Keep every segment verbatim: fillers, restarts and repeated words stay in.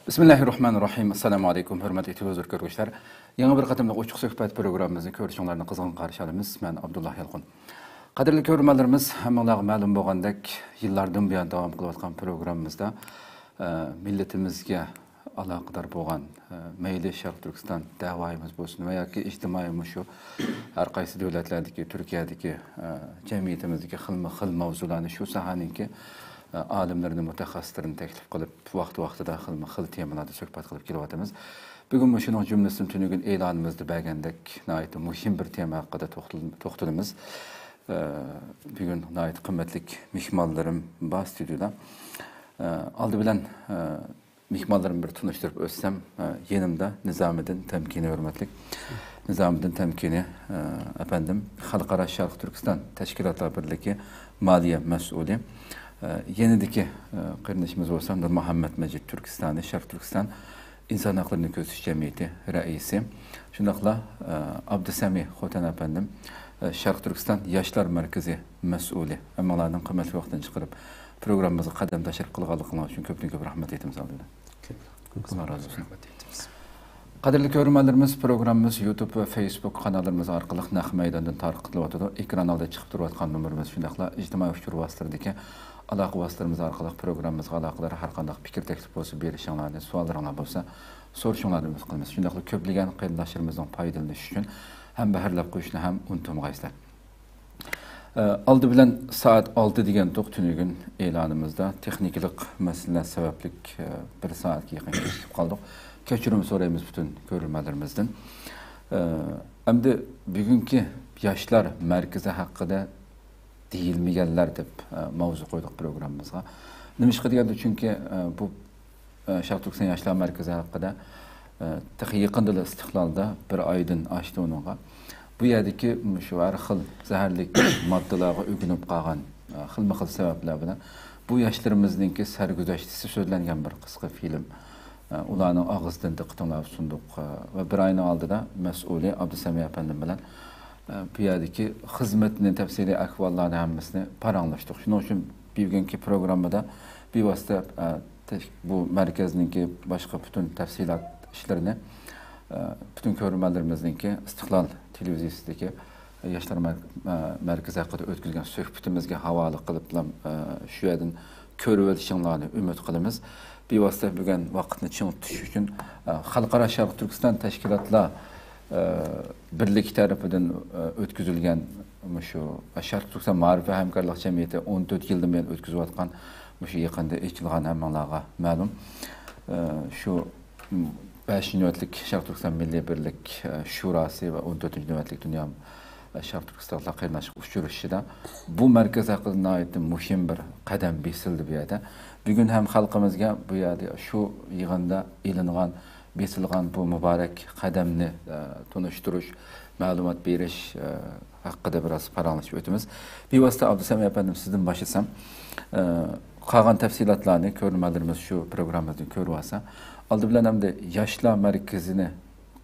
بىسمىللاھىررەھمانىررەھىم. ئەسسالامۇ ئەلەيكۇم، ھۆرمەتلىك تېلېۋىزور كۆرگۈچىلەر. يېڭى بىر قېتىملىق ئوچۇق سۆھبەت پروگراممىمىزنى كۆرۈشۈڭلارنى قىزغىن قارشى ئالىمىز. مەن ئابدۇللا يالقۇن. قەدىرلىك كۆرۈرمەنلىرىمىز، ھەممىڭلارغا مەلۇم بولغاندەك، يىللاردىن بۇيان داۋام قىلىۋاتقان پروگراممىمىزدا، ئە، مىللىتىمىزگە ئالاقىدار بولغان، ئە، مەيلى شەرقىي تۈركىستان دەۋايىمىز بولسۇن ۋە ياكى ئىجتىمائىي مۇشۇ ھەر قايسى دۆلەتلەردىكى، تۈركىيەدىكى، ئە، جەمئىيىتىمىزدىكى خىلمۇ خىل ماۋزۇلارنى شۇ ساھەنىڭكى، ئە، ئالىملىرىنى، مۇتەخەسسىسلىرىنى تەكلىپ قىلىپ، ۋاقتى ۋاقتىدا خىلمۇ خىل تېمىلاردا سۆھبەت قىلىپ كېلىۋاتىمىز. بۈگۈن مۇشۇنىڭ جۈملىسىدىن تۈنۈگۈن ئېلانىمىزدا بەرگەندەك ناھايىتى مۇھىم بىر تېما ھەققىدە توختىلىم-، توختىلىمىز. ئە، بۈگۈن ناھايىتى قىممەتلىك مېھمانلىرىم بار ستۇدىيىدا. ئە، ئالدى بىلەن، ئە، مېھمانلىرىمنى بىر تونۇشتۇرۇپ ئۆتسەم، ئە، يېنىمدا نىزامىدىن تەمكىنى، ھۆرمەتلىك نىزامىدىن تەمكىنى، ئە، ئەپەندىم، خەلقئارا شەرقىي تۈركىستان تەشكىلاتلار بىرلىكى مالىيە مەسئۇلى. ئە، يېنىدىكى، ئە، قېرىندىشىمىز بولسا نۇرمۇھەممەت مەجىت تۈركىستانى، شەرقىي تۈركىستان ئىنسان ھەقلىرىنى كۆزىتىش جەمئىيىتى رەئىسى. شۇنداقلا، ئە، ئابدۇسەمى خوتەن ئەپەندىم، ئە، شەرقىي تۈركىستان ياشلار مەركىزى مەسئۇلى. ھەممىڭلارنىڭ قىممەتلىك ۋاقتىنى چىقىرىپ، پروگراممىمىزغا قەدەم تەشرىپ قىلغانلىقىڭلار ئۈچۈن كۆپتىن كۆپ رەھمەت ئېيتىمىز ئالدىدا. ئاللا رازى بولسۇن. رەھمەت ئېيتىمىز. قەدىرلىك كۆرۈرمەنلىرىمىز، پروگراممىمىز يۇتۇب ۋە فېيسبۇك قاناللىرىمىز ئارقىلىق نەق مەيداندىن تارقىتىلىۋاتىدۇ. ئېكران ئالدىدا چىقىپ تۇرۇۋاتقان نومۇرىمىز، شۇنداقلا ئىجتىمائىي ئۇچۇر ۋاسىتىلىرىدىكى ئالاقە ۋاسىتىلىرىمىز ئارقىلىق پروگراممىمىزغا ئالاقىدار ھەر قانداق پىكىر، تەكلىپ بولسا بېرىشىڭلارنى، سوئاللىرىڭلار بولسا سورىشىڭلارنى ئۈمىد قىلىمىز. شۇنداقلا كۆپلىگەن قېرىنداشلىرىمىزنىڭ پايدىلىنىشى ئۈچۈن ھەم بەھرىلەپ قويۇشنى ھەم ئۇنتۇمىغايسىلەر. ئە، ئالدى بىلەن سائەت ئالتە دېگەنتۇق تۈنۈگۈن ئېلانىمىزدا. تېخنىكىلىق مەسىلىلەر سەۋەبلىك، ئە، بىر سائەتكە يېقىن كېچىكىپ قالدۇق. كەچۈرۈم سورايمىز پۈتۈن كۆرۈرمەنلىرىمىزدىن. ئە، ئەمدى بۈگۈنكى ياشلار مەركىزى ھەققىدە دېيىلمىگەنلەر دەپ، ئە، ماۋزۇ قويدۇق پروگراممىمىزغا. نېمىشقا دېگەندە، چۈنكى، ئە، بۇ، ئە، شەرقىي تۈركىستان ياشلار مەركىزى ھەققىدە، ئە، تېخى يېقىندىلا ئىستىقلالدا بىر ئايدىن ئاشتى ئۇنىڭغا. بۇ يەردىكى مۇشۇ ھەر خىل زەھەرلىك ماددىلارغا ئۆگىنىپ قالغان، ئە، خىلمۇ خىل سەۋەبلەر بىلەن بۇ ياشلىرىمىزنىڭكى سەرگۈزەشتىسى سۆزلەنگەن بىر قىسقا فىلىم. ئۇلارنىڭ ئاغزىدىن دىققىتىڭلارغا سۇندۇق. ۋە بىر ئاينىڭ ئالدىدا مەسئۇلى ئابدۇسەمى ئەپەندىم بىلەن بۇ يەردىكى خىزمەتنى، تەپسىلىي ئەھۋاللارنى ھەممىسىنى پاراڭلاشتۇق. شۇنىڭ ئۈچۈن بۈگۈنكى پروگراممىدا بىۋاسىتە، تەش-، بۇ مەركەزنىڭكى باشقا پۈتۈن تەپسىلات ئىشلىرىنى، پۈتۈن كۆرۈرمەنلىرىمىزنىڭكى ئىستىقلال تېلېۋىزىيىسىدىكى ياشلار مەر-، مەركىزى ھەققىدە ئۆتكۈزگەن سۆھبىتىمىزگە ھاۋالە قىلىپلا، شۇ يەردىن كۆرۈۋېلىشىڭلارنى ئۈمىد قىلىمىز. بىۋاسىتە بۈگۈن ۋاقىتنى چىڭ تۇتۇش ئۈچۈن، ئە، خەلقئارا شەرقىي تۈركىستان تەشكىلاتلار، ئە، بىرلىكى تەرىپىدىن، ئە، ئۆتكۈزۈلگەن مۇشۇ شەرقىي تۈركىستان مائارىپ ۋە ھەمكارلىق جەمئىيىتى ئون تۆت يىلدىن بۇيان ئۆتكۈزۈۋاتقان مۇشۇ يېقىندا ئېچىلغان ھەممىڭلارغا مەلۇم، ئە، شۇ، م، بەشىنچى نۆۋەتلىك شەرقىي تۈركىستان مىللىي بىرلىك، ئە، شۇراسى ۋە ئون تۆتىنچى نۆۋەتلىك دۇنيا شەرقىي تۈركىستانلىق قېرىنداشلار ئۇچرىشىشىدا بۇ مەركەز ھەققىدە ناھايىتى مۇھىم بىر قەدەم بېسىلدى بۇ يەردە. بۈگۈن ھەم خەلقىمىزگە بۇ يەردە شۇ يىغىندا ئېلىنغان، بېسىلغان بۇ مۇبارەك قەدەمنى، ئە، تونۇشتۇرۇش، مەلۇمات بېرىش، ئە، ھەققىدە بىراز پاراڭلىشىپ ئۆتىمىز. بىۋاسىتە ئابدۇسەمەت ئەپەندىم، سىزدىن باشلىسام، ئە، قالغان تەپسىلاتلارنى كۆرۈرمەنلىرىمىز شۇ پروگراممىمىزنى كۆرۈۋالسا، ئالدى بىلەن ئەمدى ياشلار مەركىزىنى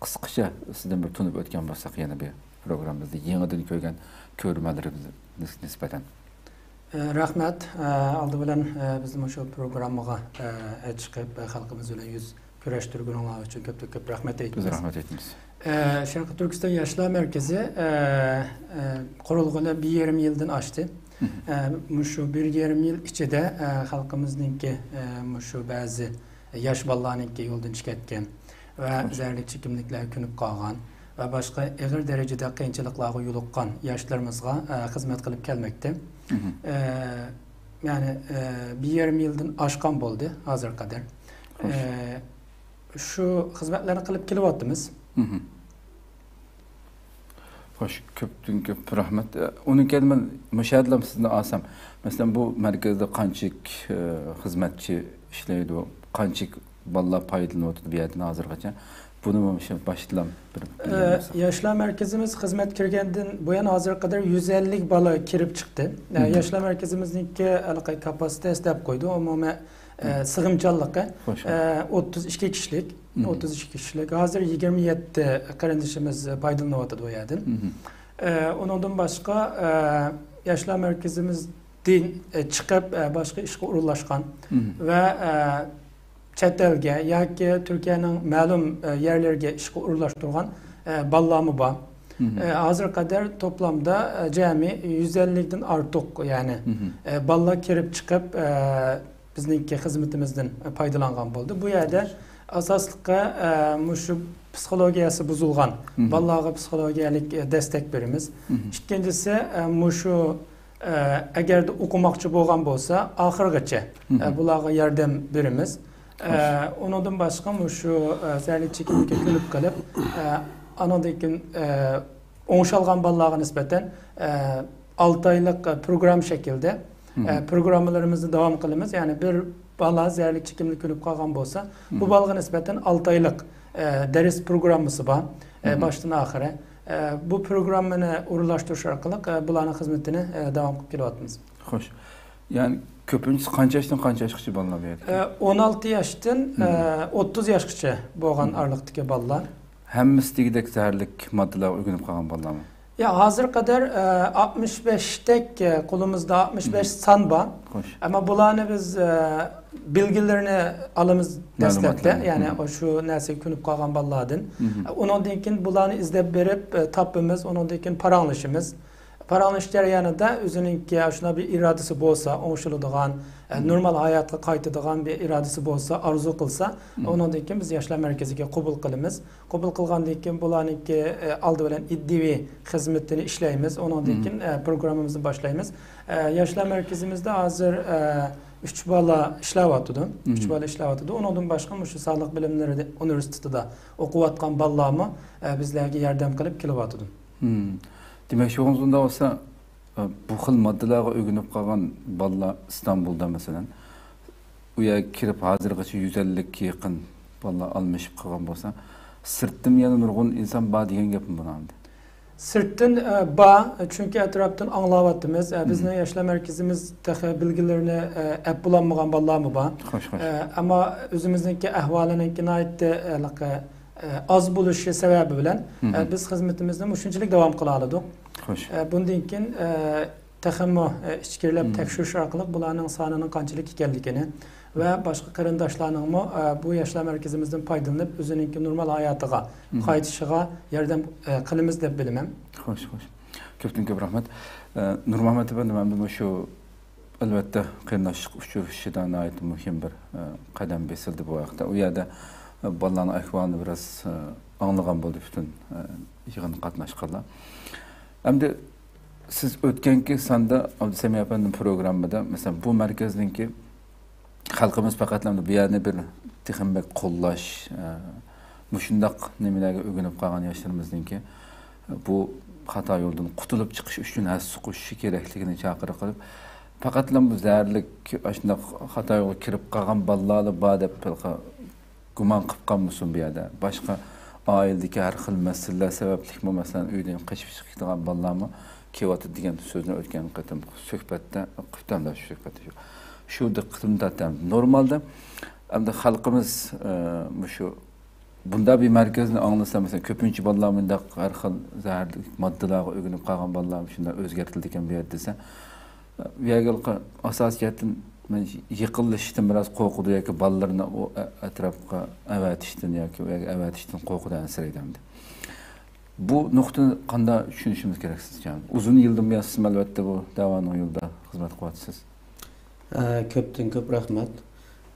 قىسقىچە سىزدىن بىر تونۇپ ئۆتكەن بولساق، يەنە بىر پروگراممىمىزنى يېڭىدىن كۆرگەن كۆرۈرمەنلىرىمىزگە نىس-، نىسبەتەن. ئە، رەھمەت. ئە، ئالدى بىلەن، ئە، بىزنى مۇشۇ پروگراممىغا، ئە، چىقىپ، ئە، خەلقىمىز بىلەن يۈز كۆرۈشتۈرگىنىڭلار ئۈچۈن كۆپتىن كۆپ رەھمەت بىز ئېيتىمىز. رەھمەت ئېيتىمىز. ئە، شەرقىي تۈركىستان ياشلار مەركىزى، ئە، ئە، قۇرۇلغىلى بىر يېرىم يىلدىن ئاشتى. مھم. ئە، مۇشۇ بىر يېرىم يىل ئىچىدە، ئە، خەلقىمىزنىڭكى، ئە، مۇشۇ بەزى ياش بالىلارنىڭكى يولدىن چىقىپ كەتكەن ۋە خوش. زەھەرلىك چېكىملىكلەرگە كۆنۈپ قالغان ۋە باشقا ئېغىر دەرىجىدە قىيىنچىلىقلارغا يولۇققان ياشلىرىمىزغا، ئە، خىزمەت قىلىپ كەلمەكتە. مھم. ئە، يەنى، ئە، بىر يېرىم يىلدىن ئاشقان بولدى ھازىرغا قەدەر. خوش. ئە، شۇ خىزمەتلەرنى قىلىپ كېلىۋاتىمىز. مھم. خوش، كۆپتىن كۆپ رەھمەت. ئۇنىڭ كەينىدىن مەن مۇشۇ يەردىلا سىزنى ئالسام، مەسىلەن، بۇ مەركەزدە قانچىلىك، ئە، خىزمەتچى ئىشلەيدۇ، قانچىلىك بالىلار پايدىلىنىۋاتىدۇ بۇ يەردىن ھازىرغىچە؟ بۇنىمۇ مۇشۇ باشتىلا بىر ئە، بىلگەن بولساق. ياشلار مەركىزىمىز خىزمەتكە كىرگەندىن بۇيان ھازىرغا قەدەر يۈز ئەللىك بالا كىرىپ چىقتى. ئە، مم. ياشلار مەركىزىمىزنىڭكى ھېلىقى كاپاسىتېسى دەپ قويدۇ، ئومۇمىي، ئە، مم. سىغىمچانلىقى، خوش. ئە، ئوتتۇز ئىككى كىشىلىك، مم. ئوتتۇز ئىككى كىشىلىك. ھازىر يىگىرمە يەتتە قېرىندىشىمىز پايدىلىنىۋاتىدۇ بۇ يەردىن. مم. ئە، ئۇنىڭدىن باشقا، ئە، ياشلار مەركىزىمىزدىن، ئە، چىقىپ، ئە، باشقا ئىشقا ئورۇنلاشقان مم. ۋە، ئە، چەت ئەلگە ياكى تۈركىيەنىڭ مەلۇم، ئە، يەرلىرىگە ئىشقا ئورۇنلاشتۇرغان، ئە، بالىلارمۇ بار. مم. ئە، ھازىرغا قەدەر توپلامدا، ئە، جەمئىي يۈز ئەللىكتىن ئارتۇق، يەنى، مم. ئە، بالىلار كىرىپ چىقىپ، ئە، بىزنىڭكى خىزمىتىمىزدىن پايدىلانغان بولدى. بۇ يەردە ئاساسلىقى، ئە، مۇشۇ پسىخولوگىيەسى بۇزۇلغان مم. بالىلارغا پسىخولوگىيەلىك، ئە، دەستەك بېرىمىز. مم. ئىككىنچىسى، ئە، مۇشۇ، ئە، ئەگەردە ئوقۇماقچى بولغان بولسا، ئاخىرغىچە، مم. ئە، بۇلارغا ياردەم بېرىمىز. ئە، خوش. ئۇنىڭدىن باشقا مۇشۇ، ئە، زەھەرلىك چېكىملىككە كۆنۈپ قېلىپ، ئە، ئانىڭدىن كېيىن، ئە، ئوڭشالغان بالىلارغا نىسبەتەن، ئە، ئالتە ئايلىق، ئە، پروگرامما شەكلىدە، مم. ئە، پروگراممىلىرىمىزنى داۋام قىلىمىز. يەنى بىر بالا زەھەرلىك چېكىملىككە كۆنۈپ قالغان بولسا، بۇ مم. بالىغا نىسبەتەن ئالتە ئايلىق، ئە، دەرس پروگراممىسى بار، ئە، مم. باشتىن ئاخىرى. ئە، بۇ پروگراممىنى ئورۇنلاشتۇرۇش ئارقىلىق، ئە، بۇلارنىڭ خىزمىتىنى، ئە، داۋام قىلىپ كېلىۋاتىمىز. خوش. يەنى كۆپىنچىسى قانچە ياشتىن قانچە ياشقىچە بالىلار بۇ يەردىكى؟ ئە، ئون ئالتە ياشتىن، مم. ئە، ئوتتۇز ياشقىچە بولغان مم. ئارىلىقتىكى بالىلار. ھەممىسى دېگۈدەك زەھەرلىك ماددىلارغا ئۆگىنىپ قالغان بالىلارمۇ؟ يا، ھازىرغا قەدەر، ئە، ئاتمىش بەشتەك، ئە، قولىمىزدا ئاتمىش بەش مم. سان بار. خوش. ئەمما بۇلارنى بىز، ئە، بىلگىلىرىنى ئالىمىز دەسلەپتە، مەلۇماتلارنى. يەنى مم. شۇ نەرسىگە كۆنۈپ قالغان بالىلاردىن. مم. ئە، ئۇنىڭدىن كېيىن بۇلارنى ئىزدەپ بېرىپ، ئە، تاپىمىز، ئۇنىڭدىن كېيىن پاراڭلىشىمىز. پاراڭلىشىش جەريانىدا ئۆزىنىڭكى شۇنداق بىر ئىرادىسى بولسا، ئوڭشىلىدىغان، ئە، مم. نورمال ھاياتقا قايتىدىغان بىر ئىرادىسى بولسا، ئارزۇ قىلسا، مم. ئۇنىڭدىن كېيىن بىز ياشلار مەركىزىگە قوبۇل قىلىمىز. قوبۇل قىلغاندىن كېيىن بۇلارنىڭكى، ئە، ئالدى بىلەن ئىدىيىۋى خىزمىتىنى ئىشلەيمىز. ئۇنىڭدىن مم. كېيىن، ئە، پروگراممىمىزنى باشلايمىز. ئە، ياشلار مەركىزىمىزدە ھازىر، ئە، ئۈچ بالا ئىشلەۋاتىدۇ. ئۈچ مم. بالا ئىشلەۋاتىدۇ. ئۇنىڭدىن باشقا مۇشۇ ساغلىق بىلىملىرى ئۇنىۋېرسىتېتىدا ئوقۇۋاتقان بالىلارمۇ، ئە، بىزلەرگە ياردەم قىلىپ كېلىۋاتىدۇ. مم. دېمەكچى بولغىنىڭىز بۇنداق بولسا، ئە، بۇ خىل ماددىلارغا ئۆگىنىپ قالغان بالىلار ئىستانبۇلدا، مەسىلەن، ئۇ يەرگە كىرىپ، ھازىرغىچە يۈز ئەللىككە يېقىن بالىلار ئالمىشىپ قالغان بولسا، سىرتتىنمۇ يەنە نۇرغۇن ئىنسان بار دېگەن گەپمۇ بۇنىڭ ئەمدى؟ سىرتتىن، ئە، بار، چۈنكى ئەتراپتىن ئاڭلاۋاتىمىز. ئە، مم. بىزنىڭ ياشلار مەركىزىمىز تېخى بىلگىلىرىنى، ئە، ئەپ بولالمىغان بالىلارمۇ بار. خوش، خوش. ئە، ئەمما ئۆزىمىزنىڭكى ئەھۋالىنىڭكى ناھايىتى، ئە، ئە، ئاز بولۇشى سەۋەبى بىلەن، مم. ئە، بىز خىزمىتىمىزنى مۇشۇنچىلىك داۋام قىلالىدۇق. خوش. ئە، بۇندىن كېيىن، ئە، تېخىمۇ، ئە، ئىچكىرىلەپ مم. تەكشۈرۈش ئارقىلىق بۇلارنىڭ سانىنىڭ قانچىلىك ئىكەنلىكىنى ۋە باشقا قېرىنداشلارنىڭمۇ، ئە، بۇ ياشلار مەركىزىمىزدىن پايدىلىنىپ، ئۆزىنىڭكى نورمال ھاياتىغا مم. قايتىشىغا ياردەم، ئە، قىلىمىز دەپ بىلىمەن. خوش، خوش. كۆپتىن كۆپ رەھمەت. ئە، نۇرمۇھەممەت ئەپەندىم، ئەمدى مۇشۇ ئەلۋەتتە، قېرىنداشلىق ئۇچرىشىشىدا ناھايىتى مۇھىم بىر، ئە، قەدەم بېسىلدى بۇ ھەقتە. ئۇ يەردە، ئە، بالىلارنىڭ ئەھۋالىنى بىراز، ئە، ئاڭلىغان بولدى پۈتۈن، ئە، يىغىنغا قاتناشقانلار. ئەمدى سىز ئۆتكەنكى ساندا ئابدۇسەمىي ئەپەندىم پروگراممىدا، مەسىلەن، بۇ مەركەزنىڭكى خەلقىمىز پەقەتلا بۇ يەرنى بىر تېخىمۇ بەك قوللاش، ئە، مۇشۇنداق نېمىلەرگە ئۆگىنىپ قالغان ياشلىرىمىزنىڭكى بۇ خاتا يولدىن قۇتۇلۇپ چىقىش ئۈچۈن ھەسسە قوشۇشى كېرەكلىكىنى چاقىرىق قىلىپ، پەقەتلا بۇ زەھەرلىك، ئاشۇنداق خاتا يولغا كىرىپ قالغان بالىلارلا بار دەپ گۇمان قىلىپ قالمىسۇن بۇ يەردە. باشقا ئائىلىدىكى ھەر خىل مەسىلىلەر سەۋەبلىكمۇ، مەسىلەن، ئۆيدىن قېچىپ چىقىپ كېتىدىغان بالىلارمۇ كېلىۋاتىدۇ دېگەن سۆزنى ئۆتكەن قېتىم سۆھبەتتە قىپتىمدا شۇ سۆھبەتتە شۇ، شۇ دىققىتىمنى تارتتىم. نورمالدا ئەمدى خەلقىمىز، ئە، مۇشۇ بۇنداق بىر مەركەزنى ئاڭلىسا، مەسىلەن، كۆپىنچە بالىلار مۇنداق ھەر خىل زەھەرلىك ماددىلارغا ئۆگىنىپ قالغان بالىلار شۇنداق ئۆزگەرتىلىدىكەن بۇ يەردە دېسە، بۇ يەرگە ئاساسىي جەھەتتىن مەن يېقىنلىشىشتىن بىراز قورقىدۇ ياكى بالىلىرىنى ئۇ ئە-، ئەتراپقا ئەۋەتىشتىن ياكى ئۇ يەرگە ئەۋەتىشتىن قورقىدۇ، ئەنسىرەيدۇ ئەمدى. بۇ نۇقتىنى قانداق چۈشىنىشىمىز كېرەك سىزچە؟ ئۇزۇن يىلدىن بۇيان سىزمۇ ئەلۋەتتە بۇ دەۋانىڭ يولىدا خىزمەت قىلىۋاتىسىز. ئە، كۆپتىن كۆپ رەھمەت.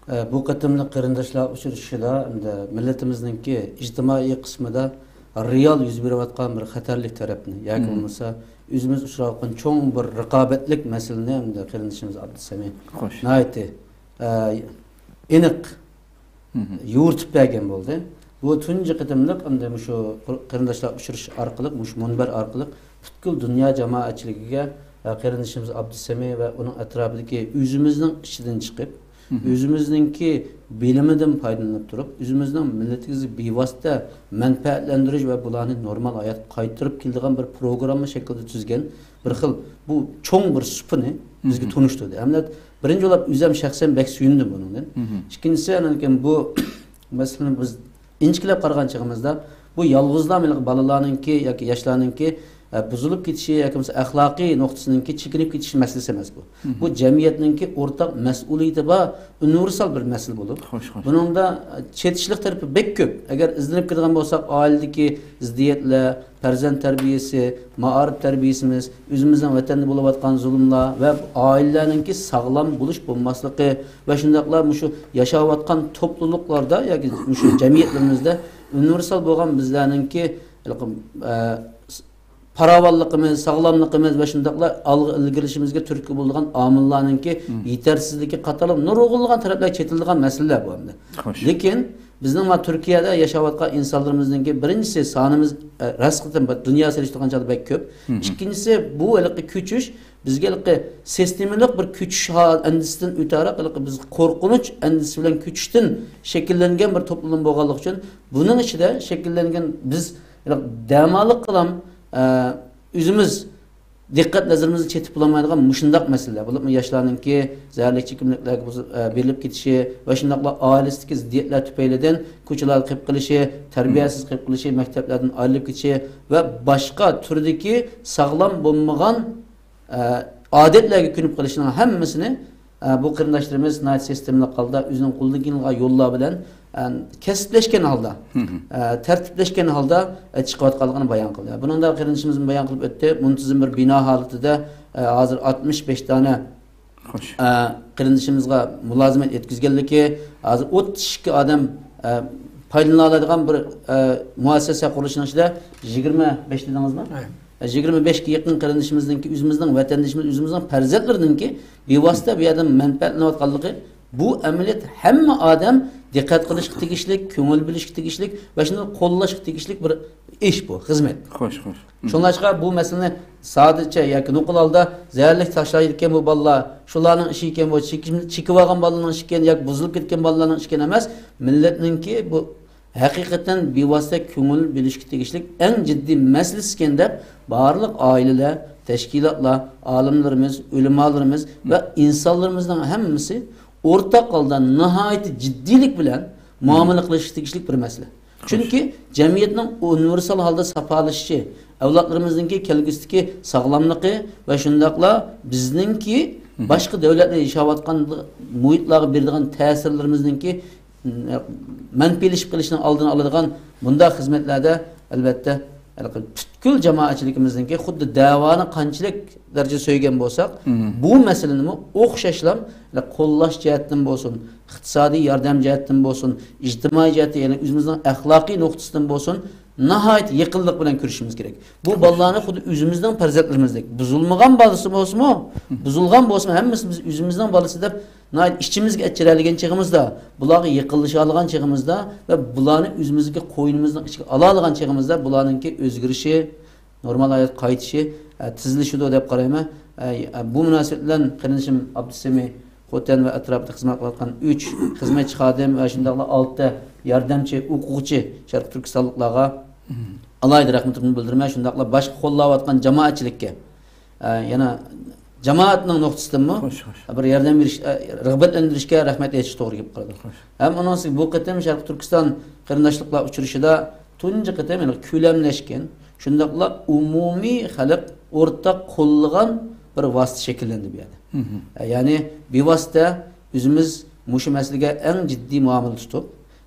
ئە، بۇ قېتىملىق قېرىنداشلار ئۇچرىشىشىدا ئەمدى مىللىتىمىزنىڭكى ئىجتىمائىي قىسمىدا رېئال يۈز بېرىۋاتقان بىر خەتەرلىك تەرەپنى ياكى مم. بولمىسا ئۆزىمىز ئۇچراۋاتقان چوڭ بىر رىقابەتلىك مەسىلىنى ئەمدى قېرىندىشىمىز ئابدۇسەمىي خوش. ناھايىتى، ئە، ئېنىق مم. يورۇتۇپ بەرگەن بولدى. بۇ تۇنجى قېتىملىق ئەمدى مۇشۇ قېرىنداشلار ئۇچرىشىش ئارقىلىق، مۇشۇ مۇنبەر ئارقىلىق پۈتكۈل دۇنيا جامائەتچىلىكىگە، ئە، قېرىندىشىمىز ئابدۇسەمىي ۋە ئۇنىڭ ئەتراپىدىكى ئۆزىمىزنىڭ ئىچىدىن چىقىپ، مم. ئۆزىمىزنىڭكى بىلىمىدىن پايدىلىنىپ تۇرۇپ، ئۆزىمىزنىڭ مىللىتىمىزنى بىۋاسىتە مەنپەئەتلەندۈرۈش ۋە بۇلارنى نورمال ھاياتقا قايتۇرۇپ كېلىدىغان بىر پروگرامما شەكلىدە تۈزگەن بىر خىل بۇ چوڭ بىر سۇپىنى بىزگە مم. تونۇشتۇردى. ھەمدە بىرىنچى بولۇپ ئۆزۈم شەخسەن بەك سۆيۈندۈم بۇنىڭدىن. مم. ئىككىنچىسى، ئاندىن كېيىن بۇ مەسىلىنى بىز ئىنچىكىلەپ قارىغان چېغىمىزدا، بۇ يالغۇزلا مەيلى بالىلارنىڭكى ياكى ياشلارنىڭكى، ئە، بۇزۇلۇپ كېتىشى ياكى بولمىسا ئەخلاقىي نۇقتىسىنىڭكى چېكىنىپ كېتىشى مەسىلىسى ئەمەس بۇ. مم. بۇ جەمئىيەتنىڭكى ئورتاق مەسئۇلىيىتى بار ئۇنىۋېرسال بىر مەسىلە بولۇپ، خوش، خوش. بۇنىڭدا، ئە، چېتىشلىق تەرىپى بەك كۆپ. ئەگەر ئىزدىنىپ كېتىدىغان بولساق، ئائىلىدىكى زىددىيەتلەر، پەرزەنت تەربىيەسى، مائارىپ تەربىيەسىمىز، ئۆزىمىزنىڭ ۋەتەندە بولۇۋاتقان زۇلۇملار ۋە ئائىلىلەرنىڭكى ساغلام بولۇش بولماسلىقى ۋە شۇنداقلا مۇشۇ ياشاۋاتقان توپلۇملۇقلاردا ياكى مۇشۇ جەمئىيەتلىرىمىزدە ئۇنىۋېرسال بولغان بىزلەرنىڭكى، ئە، پاراۋانلىقىمىز، ساغلاملىقىمىز ۋە شۇنداقلا ئالغا ئىلگىرىلىشىمىزگە تۈرتكە بولىدىغان ئامىللارنىڭكى مم. يېتەرسىزلىكى قاتارلىق نۇرغۇنلىغان تەرەپلەر چېتىلىدىغان مەسىلىلەر بۇ ئەمدى. خوش. لېكىن بىزنىڭ مانا تۈركىيەدە ياشاۋاتقان ئىنسانلىرىمىزنىڭكى بىرىنچىسى سانىمىز، ئە، راست قېتىم دۇنيا سېلىشتۇرغان چاغدا بەك كۆپ. مم. ئىككىنچىسى بۇ ھېلىقى كۆچۈش بىزگە ھېلىقى سىستېمىلىق بىر كۆچۈش ھال-، ئەندىزىسىدىن ئۆتەرەك ھېلىقى بىز قورقۇنچ ئەندىزىسى بىلەن كۆچۈشتىن شەكىللەنگەن بىر توپلۇم بولغانلىقى ئۈچۈن بۇنىڭ ئىچىدە شەكىللەنگەن بىز ھېلىقى دەماللىق قىلام، ئە، ئۆزىمىز دىققەت نەزىرىمىزنى چېتىپ بولالمايدىغان مۇشۇنداق مەسىلىلەر، بولۇپمۇ ياشلارنىڭكى زەھەرلىك چېكىملىكلەرگە بۇز-، ئە، بېرىلىپ كېتىشى ۋە شۇنداقلا ئائىلىسىدىكى زىددىيەتلەر تۈپەيلىدىن كوچىلاردا قېلىپ قېلىشى، تەربىيەسىز قېلىپ قېلىشى، مەكتەپلەردىن ئايرىلىپ كېتىشى ۋە باشقا تۈردىكى ساغلام بولمىغان، ئە، ئادەتلەرگە كۆنۈپ قېلىشنىڭ ھەممىسىنى، ئە، بۇ قېرىنداشلىرىمىز ناھايىتى سىستېمىلىق ھالدا ئۆزىنىڭ قولىدىن كېلىدىغان يوللار بىلەن، ئە، كەسىپلەشكەن ھالدا، مم. ئە، تەرتىپلەشكەن ھالدا، ئە، چىقىۋاتقانلىقىنى بايان قىلدى. بۇنىڭدا قېرىندىشىمىزمۇ بايان قىلىپ ئۆتتى. مۇنتىزىم بىر بىنا ھالىتىدە، ئە، ھازىر ئاتمىش بەش دانە، خوش. ئە، قېرىندىشىمىزغا مۇلازىمەت يەتكۈزگەنلىكى، ھازىر ئوتتۇز ئىككى ئادەم، ئە، پايدىلىنالايدىغان بىر، ئە، مۇئەسسەسە قۇرۇلۇشىنىڭ ئىچىدە يىگىرمە بەش دېدىڭىزمۇ؟ ئە، يىگىرمە بەشكە يېقىن قېرىندىشىمىزنىڭكى، ئۆزىمىزنىڭ ۋەتەندىشىمىز، ئۆزىمىزنىڭ پەرزەنتلىرىنىڭكى بىۋاسىتە بۇ يەردىن مەنپەئەتلىنىۋاتقانلىقى، بۇ ئەمەلىيەت ھەممە ئادەم دىققەت قىلىشقا تېگىشلىك، كۆڭۈل بۆلۈشكە تېگىشلىك ۋە شۇنى قوللاشقا تېگىشلىك بىر ئىش بۇ، خىزمەت. خوش، خوش. شۇڭلاشقا بۇ مەسىلىنى سادىچە ياكى نوقۇل ھالدا زەھەرلىك تاشلايدىكەن بۇ بالىلار، شۇلارنىڭ ئىشى ئىكەن بۇ، چېكىش-، چېكىۋالغان بالىلارنىڭ ئىشى ئىكەن ياكى بۇزۇلۇپ كەتكەن بالىلارنىڭ ئىشى ئىكەن ئەمەس، مىللەتنىڭكى بۇ ھەقىقەتەن بىۋاسىتە كۆڭۈل بۆلۈشكە تېگىشلىك ئەڭ جىددىي مەسىلىسى ئىكەن دەپ، بارلىق ئائىلىلەر، تەشكىلاتلار، ئالىملىرىمىز، ئۆلىمالىرىمىز ۋە ئىنسانلىرىمىزنىڭ ھەممىسى ئورتاق ھالدا ناھايىتى جىددىيلىك بىلەن مۇئامىلە قىلىشقا تېگىشلىك بىر مەسىلە. چۈنكى جەمئىيەتنىڭ ئۇنىۋېرسال ھالدا ساپالىشىشى، ئەۋلادلىرىمىزنىڭكى كەلگۈسىدىكى ساغلاملىقى ۋە شۇنداقلا بىزنىڭكى باشقا دۆلەتلەر ياشاۋاتقان مۇھىتلارغا بېرىدىغان تەسىرلىرىمىزنىڭكى مەنپىيلىشىپ قېلىشنىڭ ئالدىنى ئالىدىغان بۇنداق خىزمەتلەردە، ئەلۋەتتە، ھېلىقى پۈتكۈل جامائەتچىلىكىمىزنىڭكى خۇددى دەۋانى قانچىلىك دەرىجىدە سۆيگەن بولساق، بۇ مەسىلىنىمۇ ئوخشاشلا قوللاش جەھەتتىن بولسۇن، ئىقتىسادىي ياردەم جەھەتتىن بولسۇن، ئىجتىمائىي جەھەتتىن، يەنى ئۆزىمىزنىڭ ئەخلاقىي نۇقتىسىدىن بولسۇن، ناھايىتى يېقىنلىق بىلەن كۆرۈشىمىز كېرەك. بۇ بالىلارنى خۇددى ئۆزىمىزنىڭ پەرزەنتلىرىمىزدەك، بۇزۇلمىغان بالىسى بولسىمۇ، بۇزۇلغان بولسىمۇ، ھەممىسى بىز ئۆزىمىزنىڭ بالىسى دەپ ناھايىتى ئىچىمىزگە ئەچىرەلىگەن چېغىمىزدا، بۇلارغا يېقىنلىشالىغان چېغىمىزدا ۋە بۇلارنى ئۆزىمىزنىڭكى قوينىمىزنىڭ ئىچىگە ئالالىغان چېغىمىزدا بۇلارنىڭكى ئۆزگىرىشى، نورمال ھاياتقا قايتىشى، ئە، تېزلىشىدۇ دەپ قارايمەن. ئە، بۇ مۇناسىۋەت بىلەن قېرىندىشىم ئابدۇسەمى خوتەن ۋە ئەتراپىدا خىزمەت قىلىۋاتقان ئۈچ خىزمەتچى خادىم ۋە شۇنداقلا ئالتە ياردەمچى ئوقۇغۇچى شەرقىي تۈركىستانلىقلارغا ئالاھىدە رەھمىتىمنى بىلدۈرىمەن. شۇنداقلا باشقا قوللاۋاتقان جامائەتچىلىككە، ئە، يەنە جامائەتنىڭ نۇقتىسىدىنمۇ بىر ياردەم بېرىش، ئە، رىغبەتلەندۈرۈشكە رەھمەت ئېيتىش توغرا كېلىپ قالىدۇ. ھەم ئۇنىڭ ئۈستىگە بۇ قېتىم شەرقىي تۈركىستان قېرىنداشلىقلار ئۇچرىشىدا تۇنجى قېتىم، يەنى كۆلەملەشكەن، شۇنداقلا ئومۇمىي خەلق ئورتاق قوللىغان بىر ۋاسىتە شەكىللەندى بۇ يەردە. ئە، يەنى بىۋاسىتە ئۆزىمىز مۇشۇ مەسىلىگە ئەڭ جىددىي مۇئامىلە تۇتۇپ،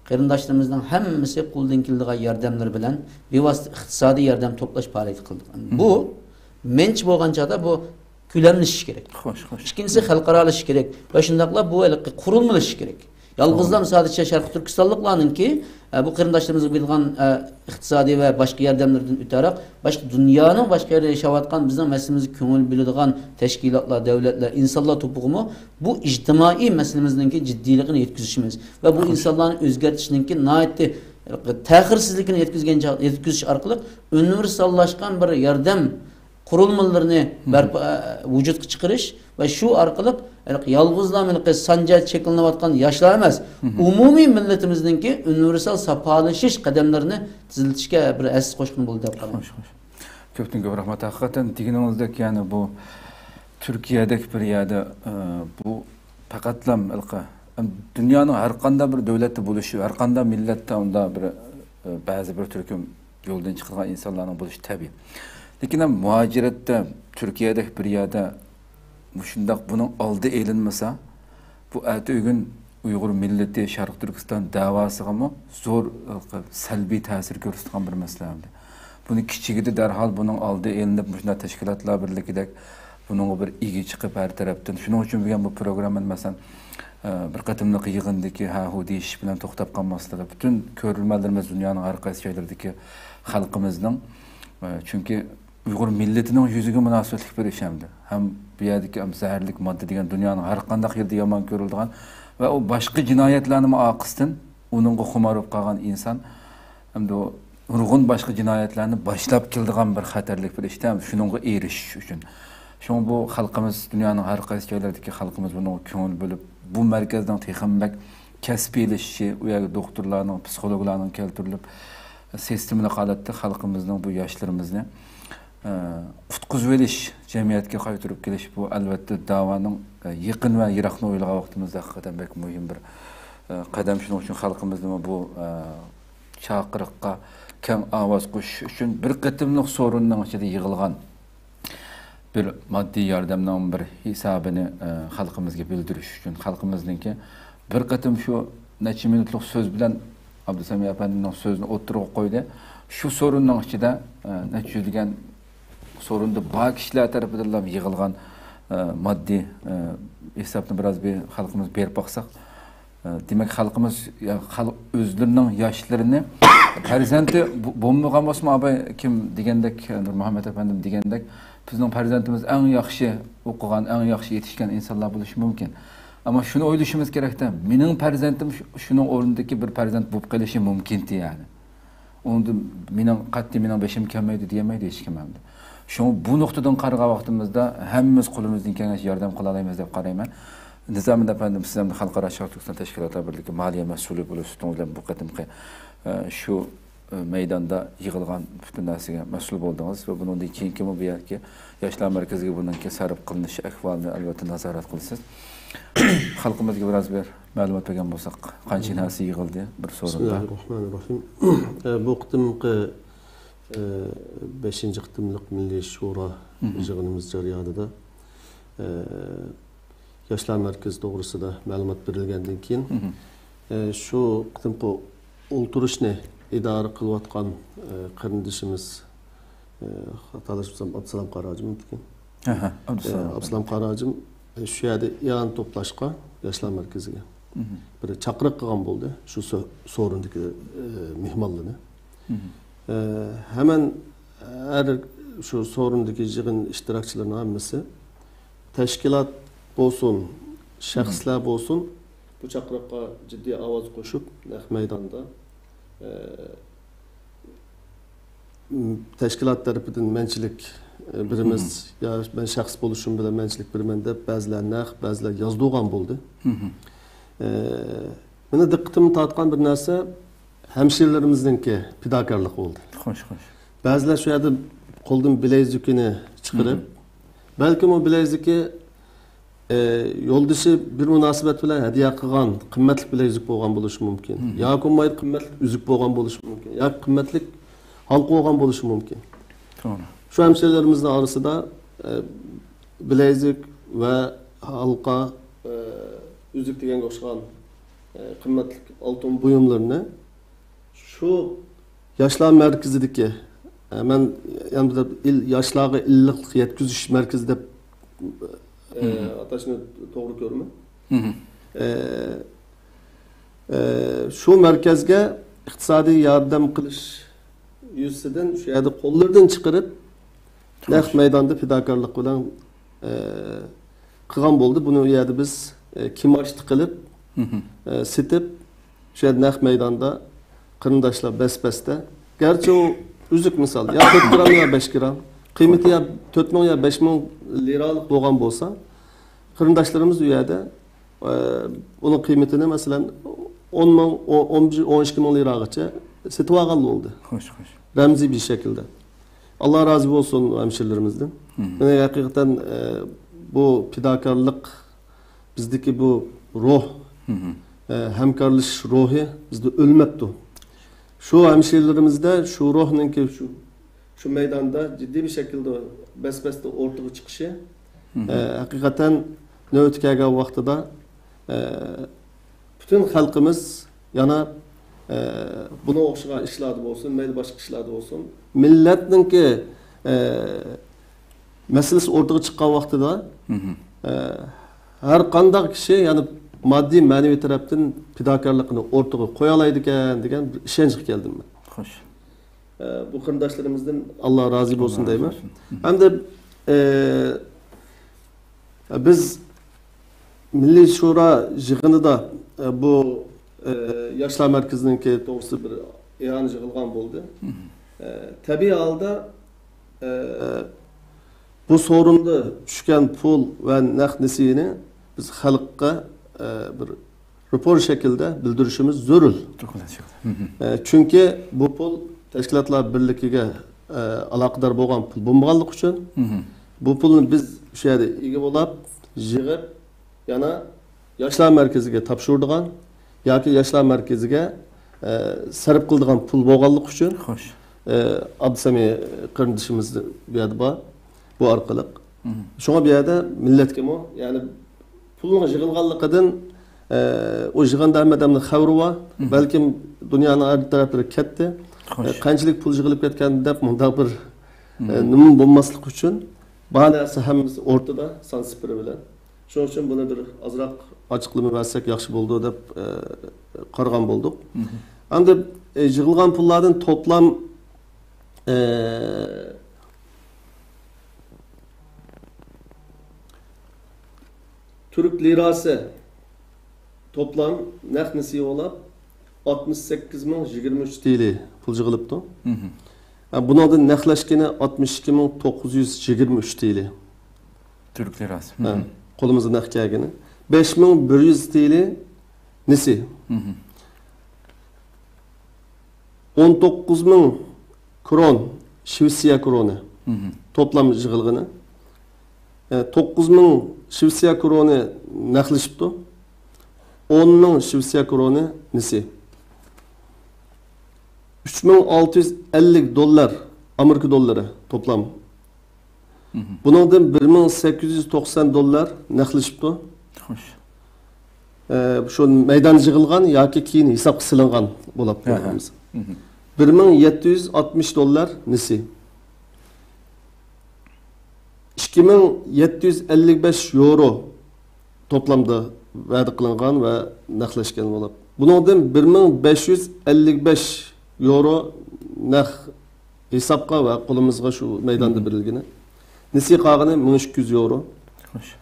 قېرىنداشلىرىمىزنىڭ ھەممىسى قولىدىن كېلىدىغان ياردەملىرى بىلەن بىۋاسىتە ئىقتىسادىي ياردەم توپلاش پائالىيىتى قىلدۇق. بۇ مېنىڭچە بولغان چاغدا بۇ كۆلەملىشىش كېرەك. خوش، خوش. ئىككىنچىسى، خەلقئارالىشىش كېرەك ۋە شۇنداقلا بۇ ھېلىقى قۇرۇلمىلىشىش كېرەك. يالغۇزلا سادىچە شەرقىي تۈركىستانلىقلارنىڭكى، ئە، بۇ قېرىنداشلىرىمىزغا بېرىدىغان، ئە، ئىقتىسادىي ۋە باشقا ياردەملىرىدىن ئۆتەرەك، باشقا دۇنيانىڭ باشقا يەردە ياشاۋاتقان بىزنىڭ مەسىلىمىزگە كۆڭۈل بۆلىدىغان تەشكىلاتلار، دۆلەتلەر، ئىنسانلار توپىغىمۇ بۇ ئىجتىمائىي مەسىلىمىزنىڭكى جىددىيلىكىنى يەتكۈزۈشىمىز ۋە بۇ ئىنسانلارنى ئۆزگەرتىشنىڭكى ناھايىتى تەخىرسىزلىكىنى يەتكۈزگەن چاغ-، يەتكۈزۈش ئارقىلىق ئۇنىۋېرساللاشقان بىر ياردەم، قۇرۇلمىلىرىنى بەرپا، ۋۇجۇدقا چىقىرىش ۋە شۇ ئارقىلىق ھېلىقى يالغۇزلا ھېلىقى سان جەھەتتە چەكلىنىۋاتقان ياشلار ئەمەس، ئومۇمىي مىللىتىمىزنىڭكى ئۇنىۋېرسال ساپالىشىش قەدەملىرىنى تېزلىتىشكە بىر ھەسسە قوشقىلى بولىدۇ دەپ قارايمەن. خوش، خوش. كۆپتىن كۆپ رەھمەت. ھەقىقەتەن دېگىنىڭىزدەك، يەنى بۇ تۈركىيەدەك بىر يەردە، ئە، بۇ پەقەتلا ھېلىقى، ئەم، دۇنيانىڭ ھەر قانداق بىر دۆلەتتە بولۇشى، ھەر قانداق مىللەتتە ئۇنداق بىر، ئە، بەزى بىر تۈركۈم يولدىن چىقىدىغان ئىنسانلارنىڭ بولۇشى تەبىئىي. لېكىن ھەم مۇھاجىرەتتە، تۈركىيەدەك بىر يەردە مۇشۇنداق بۇنىڭ ئالدى ئېلىنمىسا، بۇ ئەتە ئۆگۈن ئۇيغۇر مىللىتى، شەرقىي تۈركىستان دەۋاسىغىمۇ زور، ئە، سەلبىي تەسىر كۆرسىتىدىغان بىر مەسىلە ئەمدى. بۇنى كىچىكىدە دەرھال بۇنىڭ ئالدى ئېلىنىپ، مۇشۇنداق تەشكىلاتلار بىرلىكىدەك بۇنىڭغا بىر ئىگە چىقىپ ھەر تەرەپتىن. شۇنىڭ ئۈچۈن بۈگۈن بۇ پروگراممىنى، مەسىلەن، ئە، بىر قېتىملىق يىغىندىكى ھە-ھۇ دېيىشىش بىلەن توختاپ قالماسلىقى، پۈتۈن كۆرۈرمەنلىرىمىز دۇنيانىڭ ھەر قايسى جايلىرىدىكى خەلقىمىزنىڭ، ئە، چۈنكى ئۇيغۇر مىللىتىنىڭ يۈزىگە مۇناسىۋەتلىك بىر ئىش ئەمدى. ھەم بۇ يەردىكى ھەم زەھەرلىك ماددا دېگەن دۇنيانىڭ ھەر قانداق يېرىدا يامان كۆرۈلىدىغان ۋە ئۇ باشقا جىنايەتلەرنىمۇ ئارقىسىدىن ئۇنىڭغا خۇمار بولۇپ قالغان ئىنسان ئەمدى ئۇ نۇرغۇن باشقا جىنايەتلەرنى باشلاپ كېلىدىغان بىر خەتەرلىك بىر ئىشتا، ھەم شۇنىڭغا ئېرىشىش ئۈچۈن. شۇڭا بۇ خەلقىمىز، دۇنيانىڭ ھەر قايسى جايلىرىدىكى خەلقىمىز بۇنىڭغا كۆڭۈل بۆلۈپ، بۇ مەركەزنىڭ تېخىمۇ بەك كەسپىيلىشىشى، ئۇ يەرگە دوختۇرلارنىڭ، پسىخولوگلارنىڭ كەلتۈرۈلۈپ، سىستېمىلىق ھالەتتە خەلقىمىزنىڭ بۇ ياشلىرىمىزنى، ئە، قۇتقۇزۇۋېلىش، جەمئىيەتكە قايتۇرۇپ كېلىش، بۇ، ئەلۋەتتە، داۋانىڭ، ئە، يېقىن ۋە يىراقنى ئويلىغان ۋاقتىمىزدا ھەقىقەتەن بەك مۇھىم بىر، ئە، قەدەم. شۇنىڭ ئۈچۈن خەلقىمىزنىمۇ بۇ، ئە، چاقىرىققا كەڭ ئاۋاز قوشۇش ئۈچۈن بىر قېتىملىق سورۇننىڭ ئىچىدە يىغىلغان بىر ماددىي ياردەمنىڭ بىر ھېسابىنى، ئە، خەلقىمىزگە بىلدۈرۈش ئۈچۈن، خەلقىمىزنىڭكى بىر قېتىم شۇ نەچچە مىنۇتلۇق سۆز بىلەن ئابدۇسەمىت ئەپەندىمنىڭ سۆزىنى ئوتتۇرىغا قويدى. شۇ سورۇننىڭ ئىچىدە، ئە، نەچچە يۈزلىگەن سورۇندا بار كىشىلەر تەرىپىدىنلا يىغىلغان، ئە، ماددىي، ئە، ھېسابنى بىراز بىر خەلقىمىز بېرىپ باقساق، ئە، دېمەك، خەلقىمىز، يا، خەلق ئۆزلىرىنىڭ ياشلىرىنى، پەرزەنتى بو-، بولمىغان بولسىمۇ، ئاباي كىم دېگەندەك، نۇرمۇھەممەت ئەپەندىم دېگەندەك، بىزنىڭ پەرزەنتىمىز ئەڭ ياخشى ئوقۇغان، ئەڭ ياخشى يېتىشكەن ئىنسانلار بولۇشى مۇمكىن. ئەمما شۇنى ئويلىشىمىز كېرەكتە، مېنىڭ پەرزەنتىم شۇ-، شۇنىڭ ئورنىدىكى بىر پەرزەنت بولۇپ قېلىشى مۇمكىنتى، يەنى. ئۇنىڭدىن مېنىڭ قەتئىي مېنىڭ بېشىم كەلمەيدۇ دېيەلمەيدۇ ھېچكىم ئەمدى. شۇڭا بۇ نۇقتىدىن قارىغان ۋاقتىمىزدا ھەممىمىز قولىمىزدىن كەلگەنچە ياردەم قىلالايمىز دەپ قارايمەن. نىزامىدىن ئەپەندىم، سىز ھەم خەلقئارا شەرقىي تۈركىستان تەشكىلاتلار بىرلىكى مالىيە مەسئۇلى بولۇش سۈپىتىڭىز بىلەن بۇ قېتىمقى، ئە، شۇ، ئە، مەيداندا يىغىلغان پۈتۈن نەرسىگە مەسئۇل بولدىڭىز ۋە بۇنىڭدىن كېيىنكىمۇ بۇ يەردىكى ياشلار مەركىزىگە بۇنىڭكى سەرپ قىلىنىش ئەھۋالىنى ئەلۋەتتە نازارەت قىلىسىز. خەلقىمىزگە بىراز بىر مەلۇمات بەرگەن بولساق، قانچە نەرسە يىغىلدى بىر سورۇندا؟ بىسمىللاھىررەھمانىررەھىم. ئە، بۇ قېتىمقى، ئە، بەشىنچى قېتىملىق مىللىي شورا يىغىنىمىز جەريانىدا، ئە، ياشلار مەركىزى توغرىسىدا مەلۇمات بېرىلگەندىن كېيىن، ئە، شۇ قېتىمقى ئولتۇرۇشنى ئىدارە قىلىۋاتقان، ئە، قېرىندىشىمىز، ئە، خاتالاشمىسام، ئابدۇسالام قاراجىمىدىكەن. ئەھە، ئابدۇسالام. ئە، ئابدۇسالام قاراجىم، ئە، شۇ يەردە ئىئانە توپلاشقا ياشلار مەركىزىگە بىر چاقىرىق قىلغان بولدى شۇ سو-، سورۇندىكى، ئە، مېھمانلىرىنى. ئە، ھەمەن ھەر شۇ سورۇندىكى يىغىن ئىشتىراكچىلىرىنىڭ ھەممىسى، تەشكىلات بولسۇن، شەخسلەر بولسۇن، بۇ چاقىرىققا جىددىي ئاۋاز قوشۇپ، نەق مەيداندا، ئە، م، تەشكىلات تەرىپىدىن مەنچىلىك، ئە، بېرىمىز، يا مەن شەخس بولۇشۇم بىلەن مەنچىلىك بېرىمەن دەپ بەزىلەر نەق، بەزىلەر يازدۇرغان بولدى. ئە، مېنىڭ دىققىتىمنى تارتقان بىر نەرسە، ھەمشىرىلىرىمىزنىڭكى پىداكارلىقى بولدى. خوش، خوش. بەزىلەر شۇ يەردە قولىدىن بىلەيزۈكىنى چىقىرىپ، بەلكىم ئۇ بىلەيزۈكى، ئە، يولدىشى بىر مۇناسىۋەت بىلەن ھەدىيە قىلغان قىممەتلىك بىلەيزۈك بولغان بولۇشى مۇمكىن. ياكى بولمايدۇ، قىممەتلىك ئۈزۈك بولغان بولۇشى مۇمكىن. ياكى قىممەتلىك ھالقا بولغان بولۇشى مۇمكىن. توغرا. شۇ ھەمشىرىلىرىمىزنىڭ ئارىسىدا، ئە، بىلەيزۈك ۋە ھالقا، ئە، ئۈزۈك دېگەنگە ئوخشىغان، ئە، قىممەتلىك ئالتۇن بۇيۇملىرىنى شۇ ياشلار مەركىزىدىكى، ئە، مەن يەنە بىر يىل-، ياشلارغا ئىللىقلىق يەتكۈزۈش مەركىزى دەپ، ئە، ئاتاشنى توغرا كۆرىمەن. ئە، ئە، شۇ مەركەزگە ئىقتىسادىي ياردەم قىلىش يۈزىسىدىن شۇ يەردە قوللىرىدىن چىقىرىپ، نەق مەيداندا پىداكارلىق بىلەن، ئە، قىلغان بولدى. بۇنى ئۇ يەردە بىز، ئە، كىمئاشتا قىلىپ، ئە، سېتىپ، شۇ يەردە نەق مەيداندا قېرىنداشلار بەس-بەستە، گەرچە ئۇ ئۈزۈك مىسال، يا تۆت گرام، يا بەش گرام، قىممىتى يا تۆت مىڭ يا بەش مىڭ لىرالىق بولغان بولسا، قېرىنداشلىرىمىز ئۇ يەردە، ئە، ئۇنىڭ قىممىتىنى، مەسىلەن، ئون مىڭ، ئون، ئون بىر، ئون ئىككى مىڭ لىراغىچە سېتىۋالغان بولدى. خوش، خوش. رەمزىي بىر شەكىلدە. ئاللا رازى بولسۇن ھەمشىرىلىرىمىزدىن. مم. يەنى ھەقىقەتەن، ئە، بۇ پىداكارلىق بىزدىكى بۇ روھ، مم. ئە، ھەمكارلىشىش روھى بىزدە ئۆلمەپتۇ. شۇ ھەمشىرىلىرىمىزدە شۇ روھنىڭكى شۇ، شۇ مەيداندا جىددىي بىر شەكىلدە بەس-بەستە ئورتىغا چىقىشى، مم. ئە، ھەقىقەتەن نۆۋىتى كەلگەن ۋاقتىدا، ئە، پۈتۈن خەلقىمىز يەنە، ئە، بۇنىڭغا ئوخشىغان ئىشلاردا بولسۇن، مەيلى باشقا ئىشلاردا بولسۇن، مىللەتنىڭكى، ئە، مەسىلىسى ئورتىغا چىققان ۋاقتىدا، مم. ئە، ھەر قانداق كىشى يەنە ماددىي، مەنىۋى تەرەپتىن پىداكارلىقىنى ئورتىغا قويالايدىكەن دېگەن بىر ئىشەنچكە كەلدىم مەن. خوش. ئە، بۇ قېرىنداشلىرىمىزدىن ئاللا رازى بولسۇن دەيمەن. مم. ھەمدە، ئە، بىز مىللىي شورا يىغىنىدا، ئە، بۇ، ئە، ياشلار مەركىزىنىڭكى توغرىسىدا بىر ئىئانە يىغىلغان بولدى. مم. ئە، تەبىئىي ھالدا، ئە، بۇ سورۇندا چۈشكەن پۇل ۋە نەق نېسىنى بىز خەلققە، ئە، بىر راپور شەكلىدە بىلدۈرۈشىمىز زۆرۈر. دوكلات شەكلىدە. مم. ئە، چۈنكى بۇ پۇل تەشكىلاتلار بىرلىكىگە، ئە، ئالاقىدار بولغان پۇل بولمىغانلىقى ئۈچۈن، مم. بۇ پۇلنى بىز شۇ يەردە ئىگە بولاپ، يىغىپ، يەنە ياشلار مەركىزىگە تاپشۇرىدىغان ياكى ياشلار مەركىزىگە، ئە، سەرپ قىلىدىغان پۇل بولغانلىقى ئۈچۈن، خوش. ئە، ئابدۇسەمى قېرىندىشىمىز بۇ يەردە بار، بۇ ئارقىلىق. مم. شۇڭا بۇ يەردە مىللەتكىمۇ، يەنى پۇلنىڭ يىغىلغانلىقىدىن، ئە، ئۇ يىغىندا ھەممە ئادەمنىڭ خەۋىرى بار. مم. بەلكىم دۇنيانىڭ ھەر تەرەپلىرىگە كەتتى. خوش. ئە، قانچىلىك پۇل يىغىلىپ كەتكەن دەپ مۇنداق بىر، ئە، مم. نېمە بولماسلىقى ئۈچۈن، بار نەرسە ھەممىسى ئورتىدا، سان سىپىرى بىلەن. شۇنىڭ ئۈچۈن بۇنى بىر ئازراق ئاچىقلىما بەرسەك ياخشى بولىدۇ دەپ، ئە، قارىغان بولدۇق. مم. ئەمدى، ئە، يىغىلغان پۇللاردىن توپلام، ئە، تۈرك لىراسى توپلام نەق نېسى بولاپ ئاتمىش سەككىز مىڭ يىگىرمە ئۈچ تىيىلى پۇل يىغىلىپتۇ. مم. ئە، بۇنىڭدىن نەقلەشكىنى ئاتمىش ئىككى مىڭ توققۇز يۈز يىگىرمە ئۈچ تىيىلى. تۈرك لىراسى. ھە، مم. قولىمىزدا نەق كەلگىنى. بەش مىڭ بىر يۈز تىيىلى نېسى. مم. ئون توققۇز مىڭ كرون، شىۋېتسىيە كرونى. مم. توپلام يىغىلغىنى. ئە، توققۇز مىڭ شىۋېتسىيە كرونى نەقلىشىپتۇ. ئون مىڭ شىۋېتسىيە كرونى نېسى. ئۈچ مىڭ ئالتە يۈز ئەللىك دوللار، ئامېرىكا دوللىرى توپلام. مم. بۇنىڭدىن بىر مىڭ سەككىز يۈز توقسان دوللار نەقلىشىپتۇ. خوش. ئە، شۇ مەيداندا يىغىلغان ياكى كېيىن ھېسابقا سېلىنغان بولاپ ھە، ھە. قالغانمىز. مم. بىر مىڭ يەتتە يۈز ئاتمىش دوللار نېسى. ئىككى مىڭ يەتتە يۈز ئەللىك بەش يورو توپلامدا ۋەدە قىلىنغان ۋە نەقلەشكەن بولۇپ، بۇنىڭدىن بىر مىڭ بەش يۈز ئەللىك بەش يورو نەق ھېسابقا ۋە قولىمىزغا شۇ مەيداندا مم. بېرىلگىنى. نېسى قالغىنى مىڭ ئىككى يۈز يورو. خوش.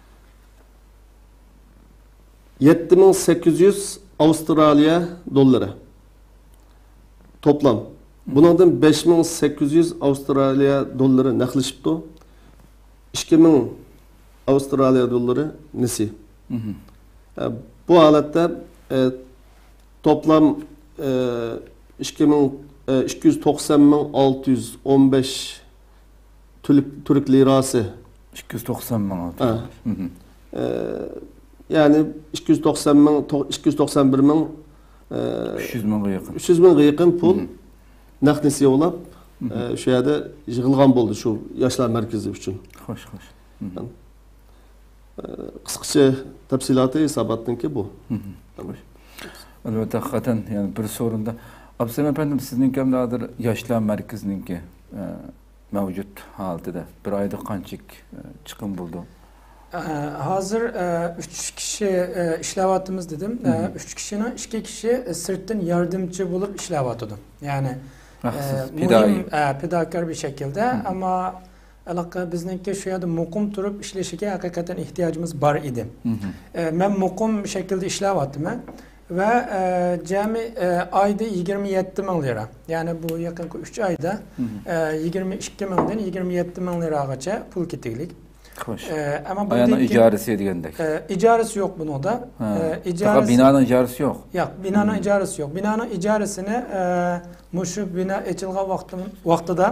يەتتە مىڭ سەككىز يۈز ئاۋسترالىيە دوللىرى توپلام. مم. بۇنىڭدىن بەش مىڭ سەككىز يۈز ئاۋسترالىيە دوللىرى نەقلىشىپتۇ. ئىككى مىڭ ئاۋسترالىيە دوللىرى نېسى. مم. ئە، بۇ ھالەتتە، ئە، توپلام، ئە، ئىككى مىڭ، ئە، ئىككى يۈز توقسان مىڭ ئالتە يۈز ئون بەش تۈرك، تۈرك لىراسى. ئىككى يۈز توقسان مىڭ ئالتە يۈز. ھە. مم. ئە، يەنى ئىككى يۈز توقسان مىڭ، تو-، ئىككى يۈز توقسان بىر مىڭ، ئە، ئۈچ يۈز مىڭغا يېقىن. ئۈچ يۈز مىڭغا يېقىن پۇل مم. نەق نېسى بولاپ، مم. ئە، شۇ يەردە يىغىلغان بولدى شۇ ياشلار مەركىزى ئۈچۈن. خوش، خوش. مم. ئە، قىسقىچە تەپسىلاتى ھېساباتنىڭكى بۇ. مم. خوش. ئەلۋەتتە، ھەقىقەتەن، يەنى بىر سورۇندا. ئابدۇسەمەت ئەپەندىم، سىزنىڭكى ھەمدە ھازىر ياشلار مەركىزىنىڭكى، ئە، مەۋجۇت ھالىتىدە بىر ئايدا قانچىلىك، ئە، چىقىم بولىدۇ؟ ئە، ھازىر، ئە، ئۈچ كىشى، ئە، ئىشلەۋاتىمىز دېدىم. ئە، مم. ئۈچ كىشىنىڭ ئىككى كىشى، ئە، سىرتتىن ياردەمچى بولۇپ ئىشلەۋاتىدۇ. يەنى، مەخسۇس ئە، پىدائىي. مۇھىم، ئە، پىداكار بىر شەكىلدە. مم. ئەمما ھېلىقى بىزنىڭكى شۇ يەردە مۇقىم تۇرۇپ ئىشلىشىگە ھەقىقەتەن ئېھتىياجىمىز بار ئىدى. مم. ئە، مەن مۇقىم شەكىلدە ئىشلەۋاتىمەن. ۋە، ئە، جەمئىي، ئە، ئايدا يىگىرمە يەتتە مىڭ لىرا. يەنى بۇ يېقىنقى ئۈچ ئايدا، ئە، يىگىرمە ئىككى مىڭدىن يىگىرمە يەتتە مىڭ لىراغىچە پۇل كېتىگلىك. خوش. ئە، ئەمما ئاياننىڭ بۇندىن كېيىن، ئىجارىسى دېگەندەك. ئە، ئىجارىسى يوق بۇنىڭدا. ھە. ئە، تېخى ئىجارىسى بىنانىڭ ئىجارىسى يوق. ياق، بىنانىڭ ئىجارىسى يوق. بىنانىڭ ئىجارىسىنى، ئە، مۇشۇ بىنا ئېچىلغان ۋاقتىم-، ۋاقتىدا،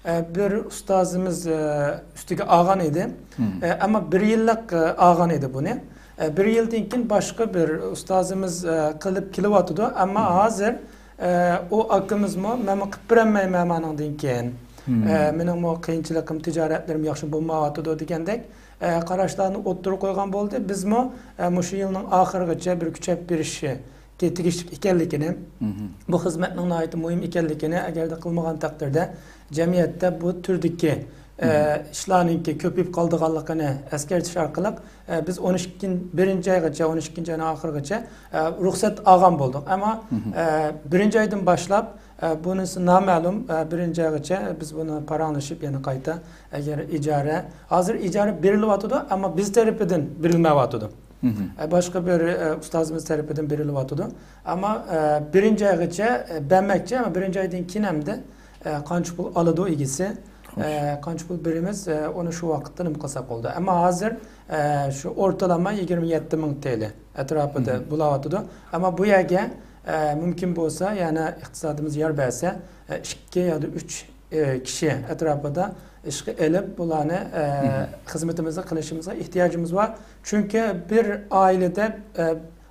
ئە، بىر ئۇستازىمىز، ئە، ئۈستىگە ئالغان ئىدى. ئە، ئەمما بىر يىللىق، ئە، ئالغان ئىدى بۇنى. ئە، بىر يىلدىن كېيىن باشقا بىر ئۇستازىمىز، ئە، قىلىپ كېلىۋاتىدۇ. ئەمما ھازىر، ئە، ئۇ ئاكىمىزمۇ، مەنمۇ قىلىپ بېرەلمەيمەن مانىڭدىن كېيىن. ئە، مېنىڭمۇ قىيىنچىلىقىم، تىجارەتلىرىم ياخشى بولمايۋاتىدۇ دېگەندەك، ئە، قاراشلارنى ئوتتۇرىغا قويغان بولدى. بىزمۇ، ئە، مۇشۇ يىلنىڭ ئاخىرىغىچە بىر كۈچەپ بېرىشكە تېگىشلىك ئىكەنلىكىنى، بۇ خىزمەتنىڭ ناھايىتى مۇھىم ئىكەنلىكىنى، ئەگەردە قىلمىغان تەقدىردە، جەمئىيەتتە بۇ تۈردىكى، ئە، ئىشلارنىڭكى كۆپىيىپ قالىدىغانلىقىنى ئەسكەرتىش ئارقىلىق، ئە، بىز ئون ئىككىنچى، بىرىنچى ئايغىچە، ئون ئىككىنچى ئاينىڭ ئاخىرىغىچە، ئە، رۇخسەت ئالغان بولدۇق. ئەمما، ئە، بىرىنچى ئايدىن باشلاپ، ئە، بۇنىسى نامەلۇم، ئە، بىرىنچى ئايغىچە بىز بۇنى پاراڭلىشىپ يەنە قايتا، ئەگەر ئىجارە، ھازىر ئىجارە بېرىلىۋاتىدۇ، ئەمما بىز تەرىپىدىن بېرىلمەيۋاتىدۇ. ئە، باشقا بىر، ئە، ئۇستازىمىز تەرىپىدىن بېرىلىۋاتىدۇ. ئەمما، ئە، بىرىنچى ئايغىچە، ئە، بەرمەكچى، ئەمما بىرىنچى ئايدىن كېيىن ئەمدى، ئە، قانچە پۇل ئالىدۇ ئىگىسى، ئە، قانچە پۇل بېرىمىز، ئە، ئۇنى شۇ ۋاقىتتا نېمە قىلساق بولىدۇ. ئەمما ھازىر، ئە، شۇ ئورتىلىما يىگىرمە يەتتە مىڭ تىل ئەتراپىدا بولاۋاتىدۇ. ئەمما بۇ يەرگە، ئە، مۇمكىن بولسا، يەنە ئىقتىسادىمىز يار بەرسە، ئە، ئىككى يادا ئۈچ ئە، كىشى ئەتراپىدا ئىشقا ئېلىپ، بۇلارنى، ئە، خىزمىتىمىزگە قىلىشىمىزغا ئېھتىياجىمىز بار. چۈنكى بىر ئائىلىدە، ئە،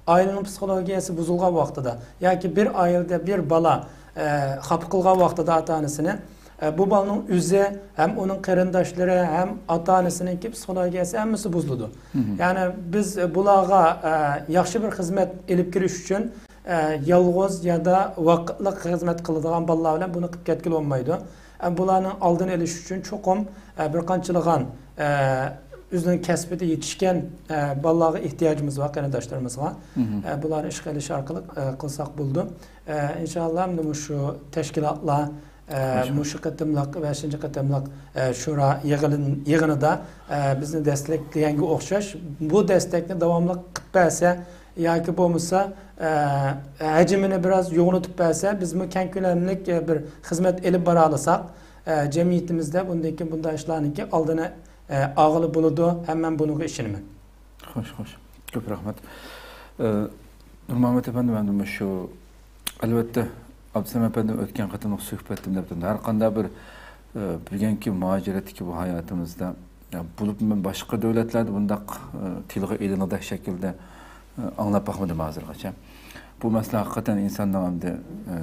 ئائىلىنىڭ پسىخولوگىيەسى بۇزۇلغان ۋاقتىدا ياكى بىر ئائىلىدە بىر بالا، ئە، خاپا قىلغان ۋاقتىدا ئاتا-ئانىسىنى، ئە، بۇ بالىنىڭ ئۆزى ھەم ئۇنىڭ قېرىنداشلىرى ھەم ئاتا-ئانىسىنىڭكى پسىخولوگىيەسى ھەممىسى بۇزۇلىدۇ. يەنى بىز، ئە، بۇلارغا، ئە، ياخشى بىر خىزمەت ئېلىپ كېلىش ئۈچۈن، ئە، يالغۇز يادا ۋاقىتلىق خىزمەت قىلىدىغان بالىلار بىلەن بۇنى قىلىپ كەتكىلى بولمايدۇ. ئە، بۇلارنىڭ ئالدىنى ئېلىش ئۈچۈن چوقۇم، ئە، بىر قانچىلىغان، ئە، ئۆزىنىڭ كەسپىدە يېتىشكەن، ئە، بالىلارغا ئېھتىياجىمىز بار، قېرىنداشلىرىمىزغا. ئە، بۇلارنى ئىشقا ئېلىش ئارقىلىق، ئە، قىلساق بولىدۇ. ئە، ئىنشاللا، ئەمدى مۇشۇ تەشكىلاتلار، ئە، مۇشۇ قېتىملىق، بەشىنچى قېتىملىق، ئە، شورا يىغىلىن-، يىغىنىدا، ئە، بىزنى دەستەكلىگەنگە ئوخشاش، بۇ دەستەكنى داۋاملىق قىلىپ بەرسە، ياكى بولمىسا، ئە، ھەجمىنى بىراز يوغىنىتىپ بەرسە، بىزمۇ كەڭ كۆلەملىك، ئە، بىر خىزمەت ئېلىپ بارالىساق، ئە، جەمئىيىتىمىزدە بۇندىن كېيىن بۇنداق ئىشلارنىڭكى ئالدىنى، ئە، ئالغىلى بولىدۇ ھەم مەن بۇنىڭغا ئىشىنىمەن. خوش، خوش. كۆپ رەھمەت. ئە، نۇرمۇھەممەت ئەپەندىم، ئەمدى مۇشۇ، ئەلۋەتتە، ئابدۇسەمەت ئەپەندىم ئۆتكەن قېتىملىق سۆھبەتتىمۇ دەپتىم. ھەر قانداق بىر، ئە، بۈگۈنكى مۇھاجىرەتتىكى بۇ ھاياتىمىزدا، يا، بولۇپمۇ مەن باشقا دۆلەتلەردە بۇنداق، ئە، تىلغا ئېلىنغۇدەك شەكىلدە، ئە، ئاڭلاپ باقمىدىم ھازىرغىچە. بۇ مەسىلە ھەقىقەتەن ئىنساننىڭ ئەمدى، ئە،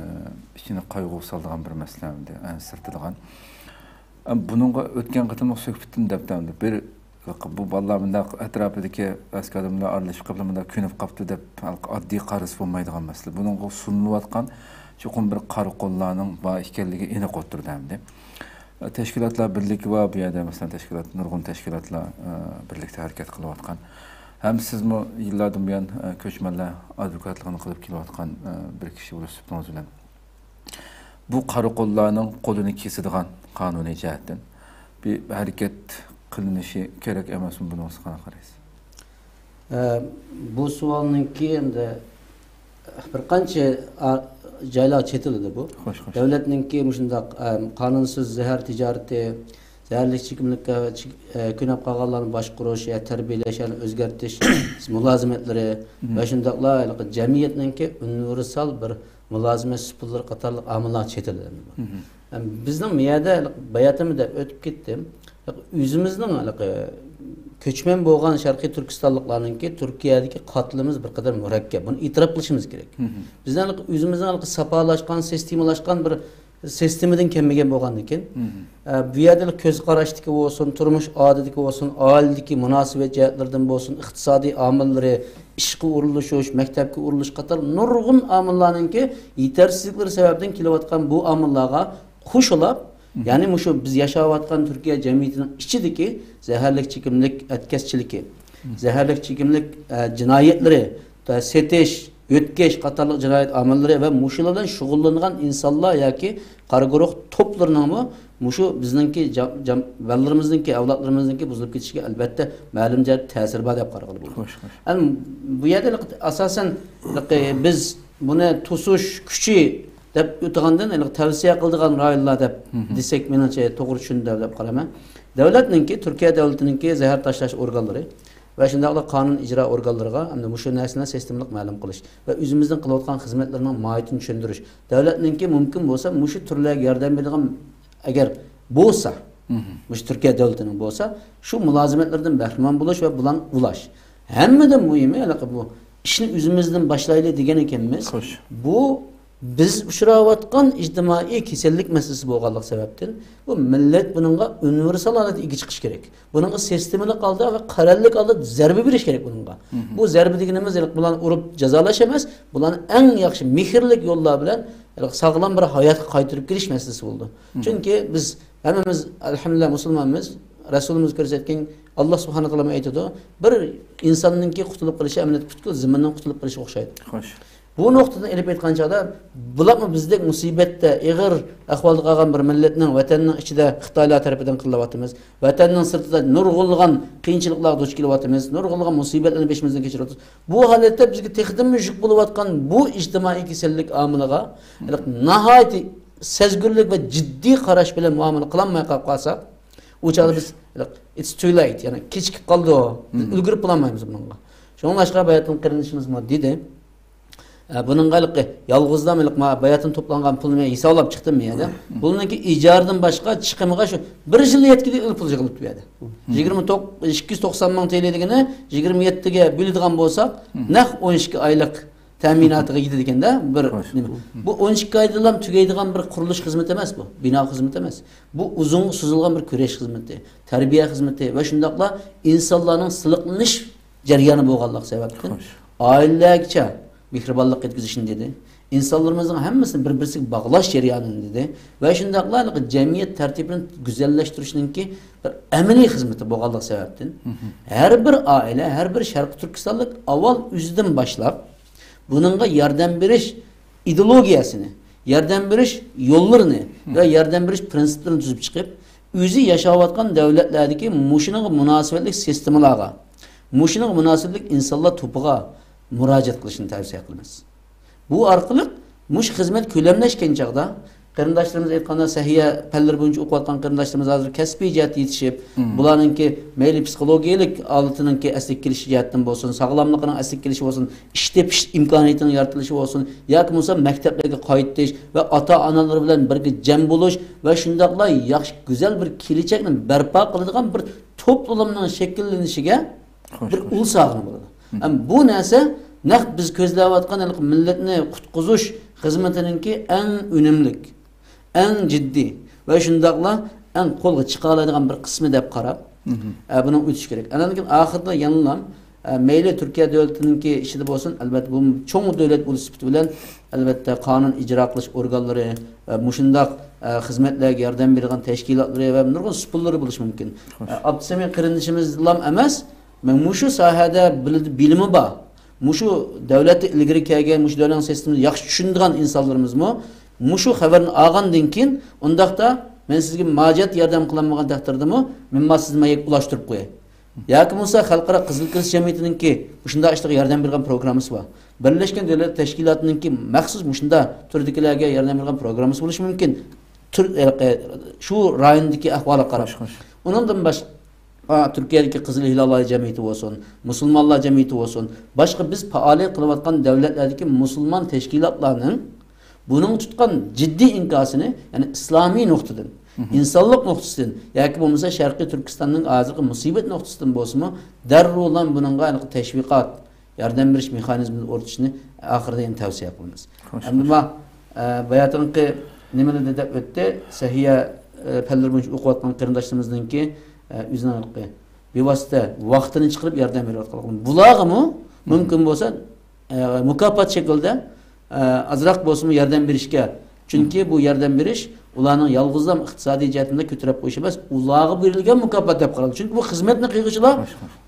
ئىچىنى قايغۇغا سالىدىغان بىر مەسىلە ئەمدى، ئەنسىرىتىدىغان. ئە، بۇنىڭغا ئۆتكەن قېتىملىق سۆھبىتىمدە دەپتىم ئەمدى بىر بۇ بالىلار مۇنداق ئەتراپىدىكى ئەسكى ئادەملەر ئارىلىشىپ قېلىپ، مۇنداق كۆنۈپ قاپتۇ دەپ ئاددىي قارىسا بولمايدىغان مەسىلە. بۇنىڭغا سۇنۇلۇۋاتقان چوقۇم بىر قارا قوللارنىڭ بار ئىكەنلىكى ئېنىق ئوتتۇرىدا ئەمدى. تەشكىلاتلار بىرلىكى بار بۇ يەردە، مەسىلەن، تەشكىلات، نۇرغۇن تەشكىلاتلار، ئە، بىرلىكتە ھەرىكەت قىلىۋاتقان. ھەم سىزمۇ يىللاردىن بۇيان، ئە، كۆچمەنلەر ئادۋوكاتلىقىنى قىلىپ كېلىۋاتقان، ئە، بىر كىشى بولۇش سۈپىتىڭىز بىلەن، بۇ قارا قوللارنىڭ قولىنى كېسىدىغان قانۇنىي جەھەتتىن بىر ھەرىكەت قىلىنىشى كېرەك ئەمەسمۇ؟ بۇنىڭغا قانداق قارايسىز؟ ئە، بۇ سوئالنىڭكى ئەمدى بىر قانچە، ئا، جايلارغا چېتىلىدۇ بۇ. خوش، خوش. دۆلەتنىڭكى مۇشۇنداق، ئە، قانۇنسىز زەھەر تىجارىتى، زەھەرلىك ئىچكىملىككە چىك-، ئە، كۆنۈپ قالغانلارنى باشقۇرۇش، يا تەربىيەلەش، يەنى ئۆزگەرتىش مۇلازىمەتلىرى ۋە شۇنداقلا ھېلىقى جەمئىيەتنىڭكى ئۇنىۋېرسال بىر مۇلازىمەت سۇپىلىرى قاتارلىق ئامىللار چېتىلدى. ئەم، بىزنىڭ مۇ يەردە ھېلىقى باياتىنمۇ دەپ ئۆتۈپ كەتتىم. ھېلىقى ئۆزىمىزنىڭ ھېلىقى كۆچمەن بولغان شەرقىي تۈركىستانلىقلارنىڭكى تۈركىيەدىكى قاتلىمىز بىر قەدەر مۇرەككەپ. بۇنى ئېتىراپ قىلىشىمىز كېرەك. بىزنىڭ ھېلىقى ئۆزىمىزنىڭ ھېلىقى ساپالاشقان، سىستېمىلاشقان بىر سىستېمىدىن كەلمىگەن بولغاندىكىن، ئە، بۇ يەردە كۆز قاراشتىكى بولسۇن، تۇرمۇش ئادىتىدىكى بولسۇن، ئائىلىدىكى مۇناسىۋەت جەھەتلىرىدىن بولسۇن، ئىقتىسادىي ئامىللىرى، ئىشقا ئورۇنلىشىش، مەكتەپكە ئورۇنلىشىش قاتارلىق نۇرغۇن ئامىللارنىڭكى يېتەرسىزلىكلىرى سەۋەبىدىن كېلىۋاتقان بۇ ئامىللارغا قوشۇلۇپ، يەنى مۇشۇ بىز ياشاۋاتقان تۈركىيە جەمئىيىتىنىڭ ئىچىدىكى زەھەرلىك چېكىملىك ئەتكەسچىلىكى، زەھەرلىك چېكىملىك، ئە، جىنايەتلىرى، سېتىش، يۆتكەش قاتارلىق جىنايەت ئامىللىرى ۋە مۇشۇلار بىلەن شۇغۇللانغان ئىنسانلار ياكى قارا گۇرۇھ توپلىرىنىڭمۇ مۇشۇ بىزنىڭكى جا-، جام-، بالىلىرىمىزنىڭكى، ئەۋلادلىرىمىزنىڭكى بۇزۇلۇپ كېتىشىگە ئەلۋەتتە مەلۇم جەھەتتە تەسىرى بار دەپ قارىغىلى بولىدۇ. خوش، خوش. ئەم، بۇ يەردە ھېلىقى ئاساسەن ھېلىقى بىز بۇنى توسۇش كۈچى دەپ ئۆتىدىغاندىن، ھېلىقى تەۋسىيە قىلىدىغان رايونلار دەپ مھم. دېسەك، مېنىڭچە توغرا چۈشىنىدۇ دەپ قارايمەن. دۆلەتنىڭكى، تۈركىيە دۆلىتىنىڭكى زەھەر تاشلاش ئورگانلىرى ۋە شۇنداقلا قانۇن ئىجرا ئورگانلىرىغا ئەمدى مۇشۇ نەرسىلەرنى سىستېمىلىق مەلۇم قىلىش ۋە ئۆزىمىزنىڭ قىلىۋاتقان خىزمەتلىرىنىڭ ماھىيىتىنى چۈشەندۈرۈش، دۆلەتنىڭكى مۇمكىن بولسا مۇشۇ تۈرلەرگە ياردەم بېرىدىغان ئەگەر بولسا، مھم. مۇشۇ تۈركىيە دۆلىتىنىڭ بولسا، شۇ مۇلازىمەتلىرىدىن بەھرىمەن بولۇش ۋە بۇلارنى ئۇلاش. ھەممىدىن مۇھىمى، ھېلىقى بۇ ئىشنى ئۆزىمىزدىن باشلايلى دېگەن ئىكەنمىز. خوش. بۇ بىز ئۇچراۋاتقان ئىجتىمائىي كېسەللىك مەسىلىسى بولغانلىقى سەۋەبتىن، بۇ مىللەت بۇنىڭغا ئۇنىۋېرسال ھالەتتە ئىگە چىقىشى كېرەك. بۇنىڭغا سىستېمىلىق ھالدا ۋە قەرەللىك ھالدا زەربە بېرىش كېرەك بۇنىڭغا. مھم. بۇ زەربە دېگىنىمىز ھېلىقى بۇلارنى ئۇرۇپ جازالاش ئەمەس، بۇلارنى ئەڭ ياخشى مېھىرلىك يوللار بىلەن ھېلىقى ساغلام بىر ھاياتقا قايتۇرۇپ كېلىش مەسىلىسى بولىدۇ. مھم. چۈنكى بىز ھەممىمىز، ئەلھەمدۇلىللا، مۇسۇلمانمىز. رەسۇلىمىز كۆرسەتكەن، ئاللا سۇبھانەھۇ ۋە تائالا ئېيتىدۇ، بىر ئىنساننىڭكى قۇتۇلۇپ قېلىشى ئەمەلىيەتتە پۈتكۈل زېمىننىڭ قۇتۇلۇپ قېلىشىغا ئوخشايدۇ. خوش. بۇ نۇقتىدىن ئېلىپ ئېيتقان چاغدا، بۇلارمۇ بىزدەك مۇسىبەتتە، ئېغىر ئەھۋالدا قالغان بىر مىللەتنىڭ، ۋەتەننىڭ ئىچىدە خىتايلار تەرىپىدىن قىرىلىۋاتىمىز، ۋەتەننىڭ سىرتىدا نۇرغۇنلىغان قىيىنچىلىقلارغا دۇچ كېلىۋاتىمىز، نۇرغۇنلىغان مۇسىبەتلەرنى بېشىمىزدىن كەچۈرۈۋاتىمىز. بۇ ھالەتتە بىزگە تېخىدىنمۇ يۈك بولۇۋاتقان بۇ ئىجتىمائىي كېسەللىك ئامىلىغا ناھايىتى سەزگۈرلۈك ۋە جىددىي قاراش بىلەن مۇئامىلە قىلالماي قالىپ قالساق، ئۇ چاغدا بىز، it's too late، يەنى كېچىكىپ قالدى، بىز ئۈلگۈرۈپ بولالمايمىز بۇنىڭغا. شۇڭلاشقا باياتىن قېرىندىشىمىزمۇ دېدى، ئە، بۇنىڭغا ھېلىقى يالغۇزلا ھېلىقى ما-، باياتىن توپلانغان پۇلنى مەن ھېسابلاپ چىقتىم يەنە. بۇنىڭكى ئىجارىدىن باشقا چىقىمىغا شۇ بىر يىل يەتكۈدەك پۇل يىغىلىپتۇ بۇ يەردە. يىگىرمە توققۇز، ئىككى يۈز توقسان مىڭ تىل دېگىنى يىگىرمە يەتتىگە بۆلىدىغان بولساق، نەق ئون ئىككى ئايلىق تەمىناتىغا يېتىدىكەن-دە، بىر نېمە. بۇ ئون ئىككى ئايدىلا تۈگەيدىغان بىر قۇرۇلۇش خىزمىتى ئەمەس بۇ، بىنا خىزمىتى ئەمەس. بۇ ئۇزۇنغا سوزۇلغان بىر كۈرەش خىزمىتى، تەربىيە خىزمىتى ۋە شۇنداقلا ئىنسانلارنىڭ سىلىقلىنىش جەريانى بولغانلىقى سەۋەبتىن، ئائىلىلەرگىچە مېھرىبانلىق يەتكۈزۈشنى دېدى. ئىنسانلىرىمىزنىڭ ھەممىسىنى بىر-بىرسىگە باغلاش جەريانىنى دېدى. ۋە شۇنداقلا جەمئىيەت تەرتىپىنى گۈزەللەشتۈرۈشنىڭكى بىر ئەمەلىي خىزمىتى بولغانلىقى سەۋەبتىن، ھەر بىر ئائىلە، ھەر بىر شەرقىي تۈركىستانلىق ئاۋۋال ئۆزىدىن باشلاپ، بۇنىڭغا ياردەم بېرىش ئىدېئولوگىيەسىنى، ياردەم بېرىش يوللىرىنى ۋە ياردەم بېرىش پىرىنسىپلىرىنى تۈزۈپ چىقىپ، ئۆزى ياشاۋاتقان دەۋلەتلەردىكى مۇشۇنىڭغا مۇناسىۋەتلىك سىستېمىلارغا، مۇشۇنىڭغا مۇناسىۋەتلىك ئىنسانلار توپىغا مۇراجىئەت قىلىشنى تەۋسىيە قىلىمىز. بۇ ئارقىلىق مۇشۇ خىزمەت كۆلەملەشكەن چاغدا، قېرىنداشلىرىمىز ئېيتقاندا، سەھىيە پەنلىرى بويىچە ئوقۇۋاتقان قېرىنداشلىرىمىز ھازىر كەسپىي جەھەتتە يېتىشىپ، بۇلارنىڭكى مەيلى پسىخولوگىيەلىك ھالىتىنىڭكى ئەسلىگە كېلىشى جەھەتتىن بولسۇن، ساغلاملىقىنىڭ ئەسلىگە كېلىشى بولسۇن، ئىش تېپىش ئىمكانىيىتىنىڭ يارىتىلىشى بولسۇن، ياكى بولمىسا مەكتەپلەرگە قايتىش ۋە ئاتا-ئانىلىرى بىلەن بىرگە جەم بولۇش ۋە شۇنداقلا ياخشى، گۈزەل بىر كېلىچەكنى بەرپا قىلىدىغان بىر توپلۇمنىڭ شەكىللىنىشىگە بىر ئۇل ساغىنى بولىدۇ. ھەم بۇ نەرسە نەق بىز كۆزلەۋاتقان ھېلىقى مىللەتنى قۇتقۇزۇش خىزمىتىنىڭكى ئەڭ ئۈنۈملۈك، ئەڭ جىددىي ۋە شۇنداقلا ئەڭ قولغا چىقالايدىغان بىر قىسمى دەپ قاراپ، ئە، بۇنىڭ ئۆتۈش كېرەك. ئاندىن كېيىن ئاخىرىدا يەنىلا، ئە، مەيلى تۈركىيە دۆلىتىنىڭكى ئىچىدە بولسۇن، ئەلۋەتتە، بۇ چوڭ دۆلەت بولۇش سۈپىتى بىلەن، ئەلۋەتتە، قانۇن ئىجرا قىلىش ئورگانلىرى ۋە مۇشۇنداق، ئە، خىزمەتلەرگە ياردەم بېرىدىغان تەشكىلاتلىرى ۋە نۇرغۇن سۇپىلىرى بولۇشى مۇمكىن. ئە، ئابدۇسەمىت قېرىندىشىمىزلام ئەمەس، مەن مۇشۇ ساھەدە بىل-، بىلىمى بار، مۇشۇ دۆلەتتە ئىلگىرى كەلگەن، مۇشۇ دۆلەتنىڭ سىستېمىسىنى ياخشى چۈشىنىدىغان ئىنسانلىرىمىزمۇ مۇشۇ خەۋەرنى ئالغاندىن كېيىن، ئۇنداقتا مەن سىزگە ماجىيات ياردەم قىلالمىغان تەقدىردىمۇ، مەن ما سىزنى ما يەرگە ئۇلاشتۇرۇپ قوياي. ياكى بولمىسا خەلقئارا قىزىل كىرېست جەمئىيىتىنىڭكى مۇشۇنداق ئىشلارغا ياردەم بېرىدىغان پروگراممىسى بار. بىرلەشكەن دۆلەتلەر تەشكىلاتىنىڭكى مەخسۇس مۇشۇنداق تۈردىكىلەرگە ياردەم بېرىدىغان پروگراممىسى بولۇشى مۇمكىن. تۈر-، ئە، شۇ رايوندىكى ئەھۋالغا قاراپ. خوش، خوش. ئۇنىڭدىن باشقا، تۈركىيەدىكى قىزىل ھىلاللار جەمئىيىتى بولسۇن، مۇسۇلمانلار جەمئىيىتى بولسۇن، باشقا بىز پائالىيەت قىلىۋاتقان دۆلەتلەردىكى مۇسۇلمان تەشكىلاتلارنىڭ بۇنىڭغا تۇتقان جىددىي ئىنكاسىنى، يەنى ئىسلامىي نۇقتىدىن، ئىنسانلىق نۇقتىسىدىن ياكى بولمىسا شەرقىي تۈركىستاننىڭ ھازىرقى مۇسىبەت نۇقتىسىدىن بولسىمۇ، دەررۇلا بۇنىڭغا ھېلىقى تەشۋىقات، ياردەم بېرىش مېخانىزمىنى ئورنىتىشنى ئاخىرىدا يەنە تەۋسىيە قىلىمىز. خوش، ئەمدى خوش. ما، ئە، باياتىنقى نېمىنى دەپ ئۆتتى؟ سەھىيە، ئە، پەنلىرى بويىچە ئوقۇۋاتقان قېرىنداشلىرىمىزنىڭكى، ئە، ئۆزىنىڭ ھېلىقى بىۋاسىتە ۋاقتىنى چىقىرىپ ياردەم بېرىۋاتقانلىقى. بۇلارغىمۇ مۇمكىن بولسا، ئە، مۇكاپات شەكلىدە، ئە، ئازراق بولسىمۇ ياردەم بېرىشكە. چۈنكى بۇ ياردەم بېرىش ئۇلارنىڭ يالغۇزلا ئىقتىسادىي جەھەتتىن كۆتۈرۈپ قويۇش ئەمەس، ئۇلارغا بېرىلگەن مۇكاپات دەپ قارالىدۇ. چۈنكى بۇ خىزمەتنى قىلغۇچىلار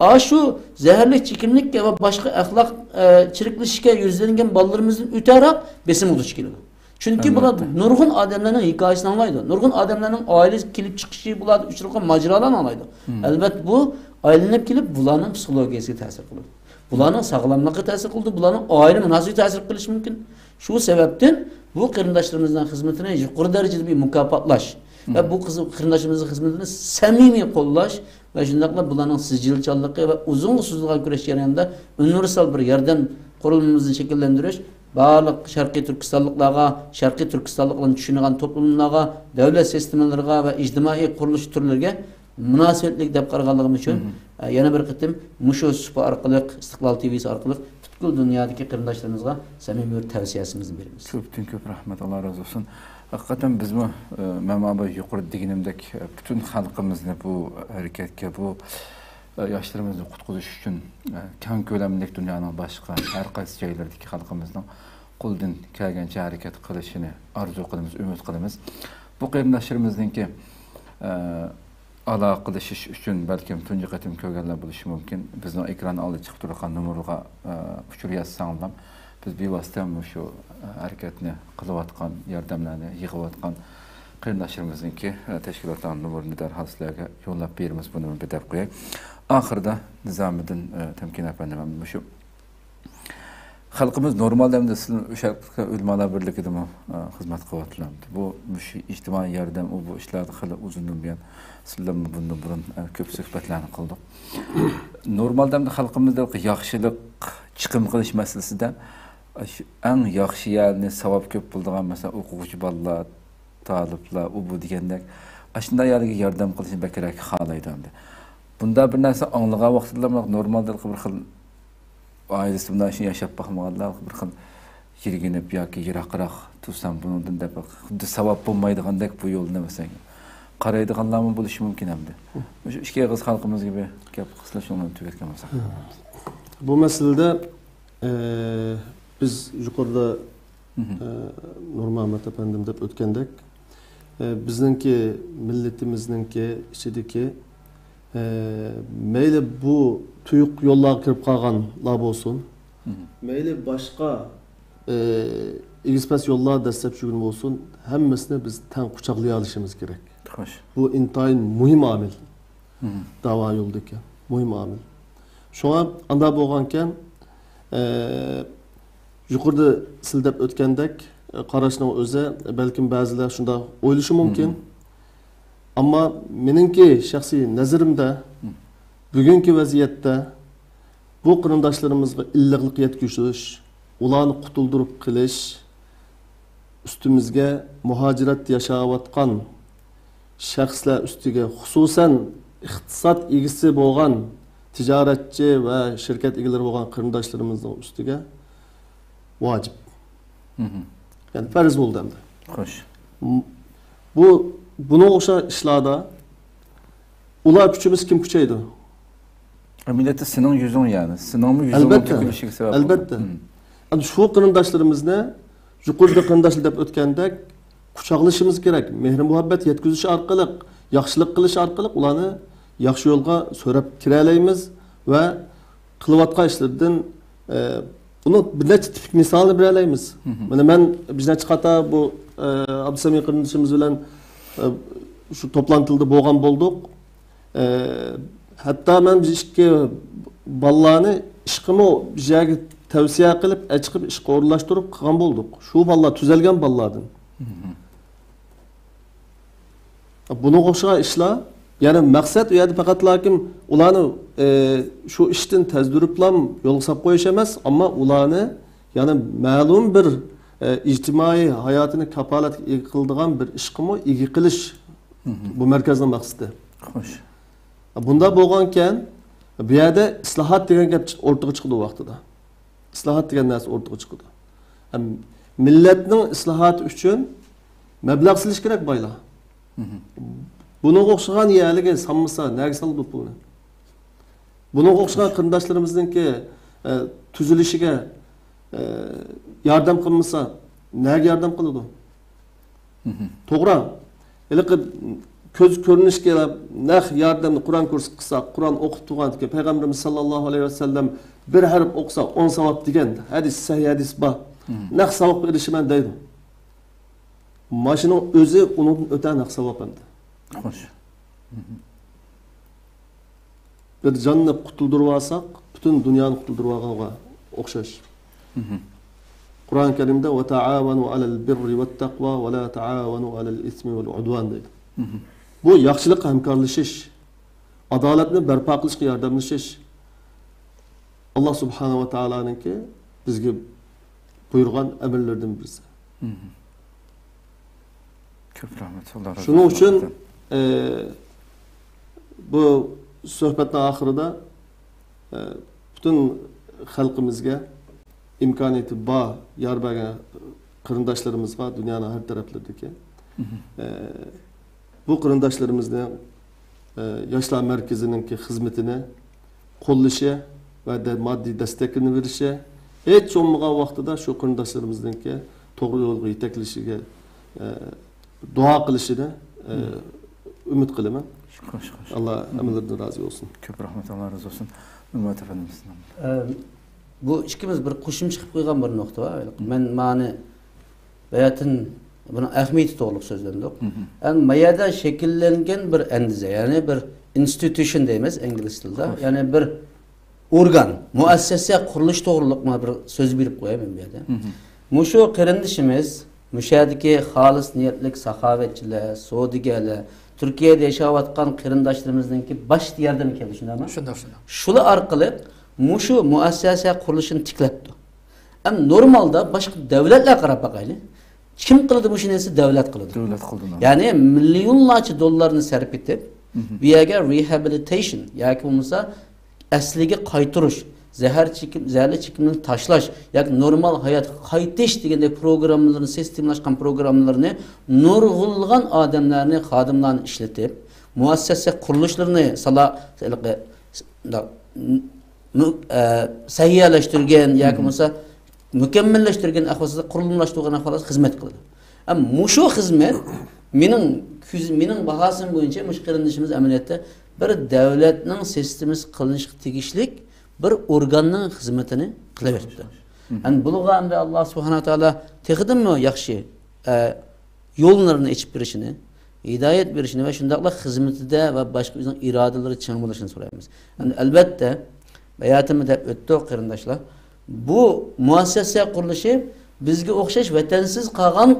ئاشۇ زەھەرلىك چېكىملىككە ۋە باشقا ئەخلاق، ئە، چىرىكلىشىشكە يۈزلەنگەن بالىلىرىمىزدىن ئۆتەرەك بېسىمغا دۇچ كېلىدۇ. چۈنكى بۇلار نۇرغۇن ئادەملەرنىڭ ھېكايىسىنى ئاڭلايدۇ. نۇرغۇن ئادەملەرنىڭ ئائىلىسى كېلىپ چىقىشى، بۇلاردا ئۇچرىغان ماجىرالارنى ئاڭلايدۇ. ئەلۋەتتە، بۇ ئايلىنىپ كېلىپ بۇلارنىڭ پسىخولوگىيەسىگە تەسىر قىلىدۇ. بۇلارنىڭ ساغلاملىقىغا تەسىر قىلىدۇ، بۇلارنىڭ ئائىلە مۇناسىۋىتىگە تەسىر قىلىشى مۇمكىن. شۇ سەۋەبتىن بۇ قېرىنداشلىرىمىزنىڭ خىزمىتىنى يۇقىرى دەرىجىدە بىر مۇكاپاتلاش ۋە بۇ قىز-، قېرىنداشلىرىمىزنىڭ خىزمىتىنى سەمىمىي قوللاش ۋە شۇنداقلا بۇلارنىڭ سىجىلچانلىقى ۋە ئۇزۇنغا سوزۇلغان كۈرەش جەريانىدا ئۇنىۋېرسال بىر ياردەم قۇرۇلمىمىزنى شەكىللەندۈرۈش، بارلىق شەرقىي تۈركىستانلىقلارغا، شەرقىي تۈركىستانلىقلارنى چۈشىنىدىغان توپلۇملارغا، دۆلەت سىستېمىلىرىغا ۋە ئىجتىمائىي قۇرۇلۇش تۈرلىرىگە مۇناسىۋەتلىك دەپ قارىغانلىقىم ئۈچۈن، ئە، يەنە بىر قېتىم مۇشۇ سۇپا ئارقىلىق، ئىستىقلال تىۋىسى ئارقىلىق پۈتكۈل دۇنيادىكى قېرىنداشلىرىمىزغا سەمىمىي بىر تەۋسىيەسىمىزنى بېرىمىز. كۆپتىن كۆپ رەھمەت، ئاللا رازى بولسۇن. ھەقىقەتەن بىزمۇ، ئە، مەن مانا بۇ يۇقىرىدا دېگىنىمدەك، ئە، پۈتۈن خەلقىمىزنى بۇ ھەرىكەتكە، بۇ، ئە، ياشلىرىمىزنى قۇتقۇزۇش ئۈچۈن، ئە، كەڭ كۆلەملىك دۇنيانىڭ باشقا ھەر قايسى جايلىرىدىكى خەلقىمىزنىڭ قولىدىن كەلگەنچە ھەرىكەت قىلىشىنى ئارزۇ قىلىمىز، ئۈمىد قىلىمىز. بۇ قېرىنداشلىرىمىزنىڭكى، ئە، ئالاقىلىشىش ئۈچۈن بەلكىم تۇنجى قېتىم كۆرگەنلەر بولۇشى مۇمكىن. بىزنىڭ ئېكران ئالدىدا چىقىپ تۇرغان نومۇرغا، ئە، ئۇچۇر يازساڭلار، بىز بىۋاسىتە مۇشۇ، ئە، ھەرىكەتنى قىلىۋاتقان، ياردەملەرنى يىغىۋاتقان قېرىنداشلىرىمىزنىڭكى، ئە، تەشكىلاتلارنىڭ نومۇرىنى دەرھال سىلەرگە يوللاپ بېرىمىز. بۇنى بىر دەپ قوياي. ئاخىرىدا نىزامىدىن، ئە، تەمكىن ئەپەندىم، مۇشۇ خەلقىمىز نورمالدا ئەمدى سىز ئۆشەرقى ئۆلىمالار بىرلىكىدىمۇ، ئە، خىزمەت قىلىۋاتىدىلا. بۇ مۇشۇ ئىجتىمائىي ياردەم، ئۇ بۇ ئىشلاردا خېلى ئۇزۇندىن بۇيان، سىز بىلەنمۇ بۇندىن بۇرۇن، ئە، كۆپ سۆھبەتلەرنى قىلدۇق. نورمالدا ئەمدى خەلقىمىزدا ياخشىلىق، چىقىم قىلىش مەسىلىسىدە، ئە، شۇ ئەڭ ياخشى يەرنى، ساۋاب كۆپ بولىدىغان، مەسىلەن، ئوقۇغۇچى بالىلار، تالىپلار، ئۇ بۇ دېگەندەك، ئاشۇنداق يەرگە ياردەم قىلىشنى بەكرەك خالايدۇ ئەمدى. بۇنداق بىر نەرسە ئاڭلىغان ۋاقتىدا نورمالدا بىر خىل ئائىلىسى بۇنداق ئىشنى ياشاپ باقمىغانلار بىر خىل يىرگىنىپ ياكى يىراقراق تۇرسام بۇنىڭدىن دەپ خۇددى ساۋاب بولمايدىغاندەك بۇ يولنى مەسىلەن قارايدىغانلارمۇ بولۇشى مۇمكىن ئەمدى. مۇشۇ ئىككى ئېغىز خەلقىمىزگە بىر گەپ قىلسىلا شۇنى تۈگەتكەن بولساق. بۇ مەسىلىدە، ئە، بىز يۇقىرىدا، ئە، نۇرمۇھەممەت ئەپەندىم دەپ ئۆتكەندەك، ئە، بىزنىڭكى مىللىتىمىزنىڭكى ئىچىدىكى، ئە، مەيلى بۇ تۇيۇق يوللارغا كىرىپ قالغانلار بولسۇن، مەيلى باشقا، ئە، ئېگىز-پەس يوللار دەسسەپ چۈشكەن بولسۇن، ھەممىسىنى بىز تەڭ قۇچاقلىيالىشىمىز كېرەك. خوش. بۇ ئىنتايىن مۇھىم ئامىل. داۋا يولىدىكى مۇھىم ئامىل. شۇڭا ئاندا بولغانكەن، ئە، يۇقىرىدا سىلەر دەپ ئۆتكەندەك، ئە، قاراشنىڭ ئۆزى، بەلكىم بەزىلەر شۇنداق ئويلىشى مۇمكىن. ئەمما مېنىڭكى شەخسىي نەزىرىمدە، بۈگۈنكى ۋەزىيەتتە بۇ قېرىنداشلىرىمىزغا ئىللىقلىق يەتكۈزۈش، ئۇلارنى قۇتۇلدۇرۇپ قېلىش، ئۈستىمىزگە مۇھاجىرەتتە ياشاۋاتقان شەخسلەر ئۈستىگە، خۇسۇسەن ئىقتىساد ئىگىسى بولغان تىجارەتچى ۋە شىركەت ئىگىلىرى بولغان قېرىنداشلىرىمىزنىڭ ئۈستىگە ۋاجىپ. يەنى پەرز بولدى ئەمدى. خوش. م-، بۇ، بۇنىڭغا ئوخشاش ئىشلاردا ئۇلار كۈچىمىسە كىم كۈچەيدۇ؟ ئەمەلىيەتتە سېنىڭ يۈزۈڭ يەنى. سېنىڭمۇ يۈزۈڭنىڭ ئەلۋەتتە، تۆكۈلۈشىگە سەۋەب بولىدۇ. ئەلۋەتتە. ئەمدى شۇ قېرىنداشلىرىمىزنى يۇقىرىدا قېرىنداشلار دەپ ئۆتكەندەك قۇچاقلىشىمىز كېرەك. مېھرى-مۇھەببەت يەتكۈزۈش ئارقىلىق، ياخشىلىق قىلىش ئارقىلىق ئۇلارنى ياخشى يولغا سۆرەپ كىرەلەيمىز ۋە قىلىۋاتقان ئىشلىرىدىن، ئە، بۇنىڭ بىر نەچچە تىپىك مىسالىنى بېرەلەيمىز. مانا مەن بىر نەچچە قېتىم بۇ، ئە، ئابدۇسەمىت قېرىندىشىمىز بىلەن، ئە، شۇ توپلانتىلىدا بولغان بولدۇق. ئە، ھەتتا مەن بىز ئىككى بالىلارنى ئىشقىمۇ بىر يەرگە تەۋسىيە قىلىپ، ئەچىقىپ ئىشقا ئورۇنلاشتۇرۇپ قىلغان بولدۇق. شۇ بالىلار تۈزەلگەن بالىلاردىن. بۇنىڭغا ئوخشىغان ئىشلار، يەنى مەقسەت ئۇ يەردە پەقەتلاكىن ئۇلارنى، ئە، شۇ ئىشتىن تەزدۈرۈپلا يولغا ساپ قويۇش ئەمەس، ئەمما ئۇلارنى يەنى مەلۇم بىر، ئە، ئىجتىمائىي ھاياتىنى كاپالەتكە ئىگە قىلىدىغان بىر ئىشقىمۇ ئىگە قىلىش بۇ مەركەزنىڭ مەقسىتى. خوش. بۇنداق بولغانكەن، بۇ يەردە ئىسلاھات دېگەن گەپ چىق-، ئوتتۇرىغا چىقىدۇ ۋاقتىدا. ئىسلاھات دېگەن نەرسە ئوتتۇرىغا چىقىدۇ. ھەم مىللەتنىڭ ئىسلاھاتى ئۈچۈن مەبلەغ سېلىش كېرەك بايلار. بۇنىڭغا ئوخشىغان يەرلىكى سالمىسا، نەگە سالىدۇ پۇلنى؟ بۇنىڭغا ئوخشىغان قېرىنداشلىرىمىزنىڭكى، ئە، تۈزۈلۈشىگە، ئە، ياردەم قىلمىسا، نەگە ياردەم قىلىدۇ؟ توغرا، ھېلىقى كۆز كۆرۈنۈشكە نەق ياردەمنى قۇرئان كۇرسى قىلساق، قۇرئان ئوقۇپ تۇرغاندىكىن پەيغەمبىرىمىز ساللاللاھۇ ئەلەيھى ۋەسەللەم بىر ھەرپ ئوقۇسا ئون ساۋاب دېگەن ھەدىس، سەھىھ ھەدىس بار. نەق ساۋابقا ئېرىشىمەن دەيدۇ. ماشۇنىڭ ئۆزى ئۇنىڭدىن ئۆتە نەق ساۋاب ئەمدى. خوش. بىر جاننى قۇتۇلدۇرۇۋالساق، پۈتۈن دۇنيانى قۇتۇلدۇرۇۋالغانغا ئوخشاش. قۇرئان كەرىمدە، «وتعاونوا على البر والتقوى ولا تعاونوا على الإثم والعدوان» دەيدۇ. بۇ ياخشىلىققا ھەمكارلىشىش، ئادالەتنى بەرپا قىلىشقا ياردەملىشىش. ئاللا سۇبھانەھۇ ۋە تائالانىڭكى بىزگە بۇيرۇغان ئەمىرلىرىدىن بىرسى. كۆپ رەھمەت، ئاللا رازى شۇنىڭ بولسۇن، ئۈچۈن، ئە، بۇ سۆھبەتنىڭ ئاخىرىدا، ئە، پۈتۈن خەلقىمىزگە، ئىمكانىيىتى بار، يار بەرگەن قېرىنداشلىرىمىزغا، دۇنيانىڭ ھەر تەرەپلىرىدىكى، ئە، بۇ قېرىنداشلىرىمىزنىڭ، ئە، ياشلار مەركىزىنىڭكى خىزمىتىنى قوللىشى ۋە دە-، ماددىي دەستەكنى بېرىشى، ھېچ بولمىغان ۋاقتىدا شۇ قېرىنداشلىرىمىزنىڭكى توغرا يولغا يېتەكلىشىگە، ئە، دۇئا قىلىشىنى، ئە، ئۈمىد قىلىمەن. خوش، خوش. ئاللا ھەممىلىرىدىن رازى بولسۇن. كۆپ رەھمەت، ئاللا رازى بولسۇن. نۇرمۇرات ئەپەندىمىز. ئە، بۇ ئىككىمىز بىر قوشۇمچە قىلىپ قويغان بىر نۇقتا بار. مەن مانى باياتىن بۇنىڭ ئەھمىيىتى توغرۇلۇق سۆزلەندۇق. ئەمما ما يەردە شەكىللەنگەن بىر ئەندىزە، يەنى بىر institution دەيمىز ئىنگلىز تىلىدا، يەنى بىر ئورگان، مۇئەسسەسە قۇرۇلۇش توغرۇلۇق مانا بىر سۆز بېرىپ قوياي مەن بۇ يەردە. مۇشۇ قېرىندىشىمىز، مۇشۇ يەردىكى خالىس نىيەتلىك ساخاۋەتچىلەر، سودىگەرلەر، تۈركىيەدە ياشاۋاتقان قېرىنداشلىرىمىزنىڭكى باشتا ياردىمى كەلدى، شۇنداقمۇ؟ شۇنداق، شۇنداق. شۇلار ئارقىلىق مۇشۇ مۇئەسسەسە قۇرۇلۇشىنى تىكلەپتۇ. ئەمما نورمالدا باشقا دەۋلەتلەرگە قاراپ باقايلى. كىم قىلىدۇ مۇشۇ نەرسىنى؟ دەۋلەت قىلىدۇ. دۆلەت قىلدى. يەنى مىليونلارچە دوللارنى سەرپ ئېتىپ، بۇ يەرگە rehabilitation ياكى بولمىسا ئەسلىگە قايتۇرۇش، زەھەر چېكىم، زەھەرلىك چېكىمنى تاشلاش ياكى نورمال ھاياتقا قايتىش دېگەندەك پروگراممىلىرىنى، سىستېمىلاشقان پروگراممىلىرىنى نۇرغۇنلىغان ئادەملەرنى، خادىملارنى ئىشلىتىپ، مۇئەسسەسە قۇرۇلۇشلىرىنى سالا، مۇ-، ئە، سەھىيەلەشتۈرگەن ياكى بولمىسا مۇكەممەللەشتۈرگەن ئەھۋالدا، قۇرۇلمىلاشتۇرغان ئەھۋالدا خىزمەت قىلىدۇ. ئەمما مۇشۇ خىزمەت مېنىڭ كۆز-، مېنىڭ باھاسىم بويىچە مۇشۇ قېرىندىشىمىز ئەمەلىيەتتە بىر دەۋلەتنىڭ سىستېمىسى قىلىنىشقا تېگىشلىك بىر ئورگاننىڭ خىزمىتىنى قىلىۋېتىپتۇ. ئەمدى بۇلارغا ئەمدى ئاللا سۇبھانەھۇ ۋە تائالا تېخىدىنمۇ ياخشى، ئە، يوللىرىنى ئېچىپ بېرىشىنى، ھىدايەت بېرىشىنى ۋە شۇنداقلا خىزمىتىدە ۋە باشقا ئۆزىنىڭ ئىرادىلىرى چىڭ بولۇشىنى سورايمىز. ئەمدى ئەلۋەتتە، باياتىنمۇ دەپ ئۆتتۇق، قېرىنداشلار. بۇ مۇئەسسەسە قۇرۇلۇشى بىزگە ئوخشاش ۋەتەنسىز قالغان،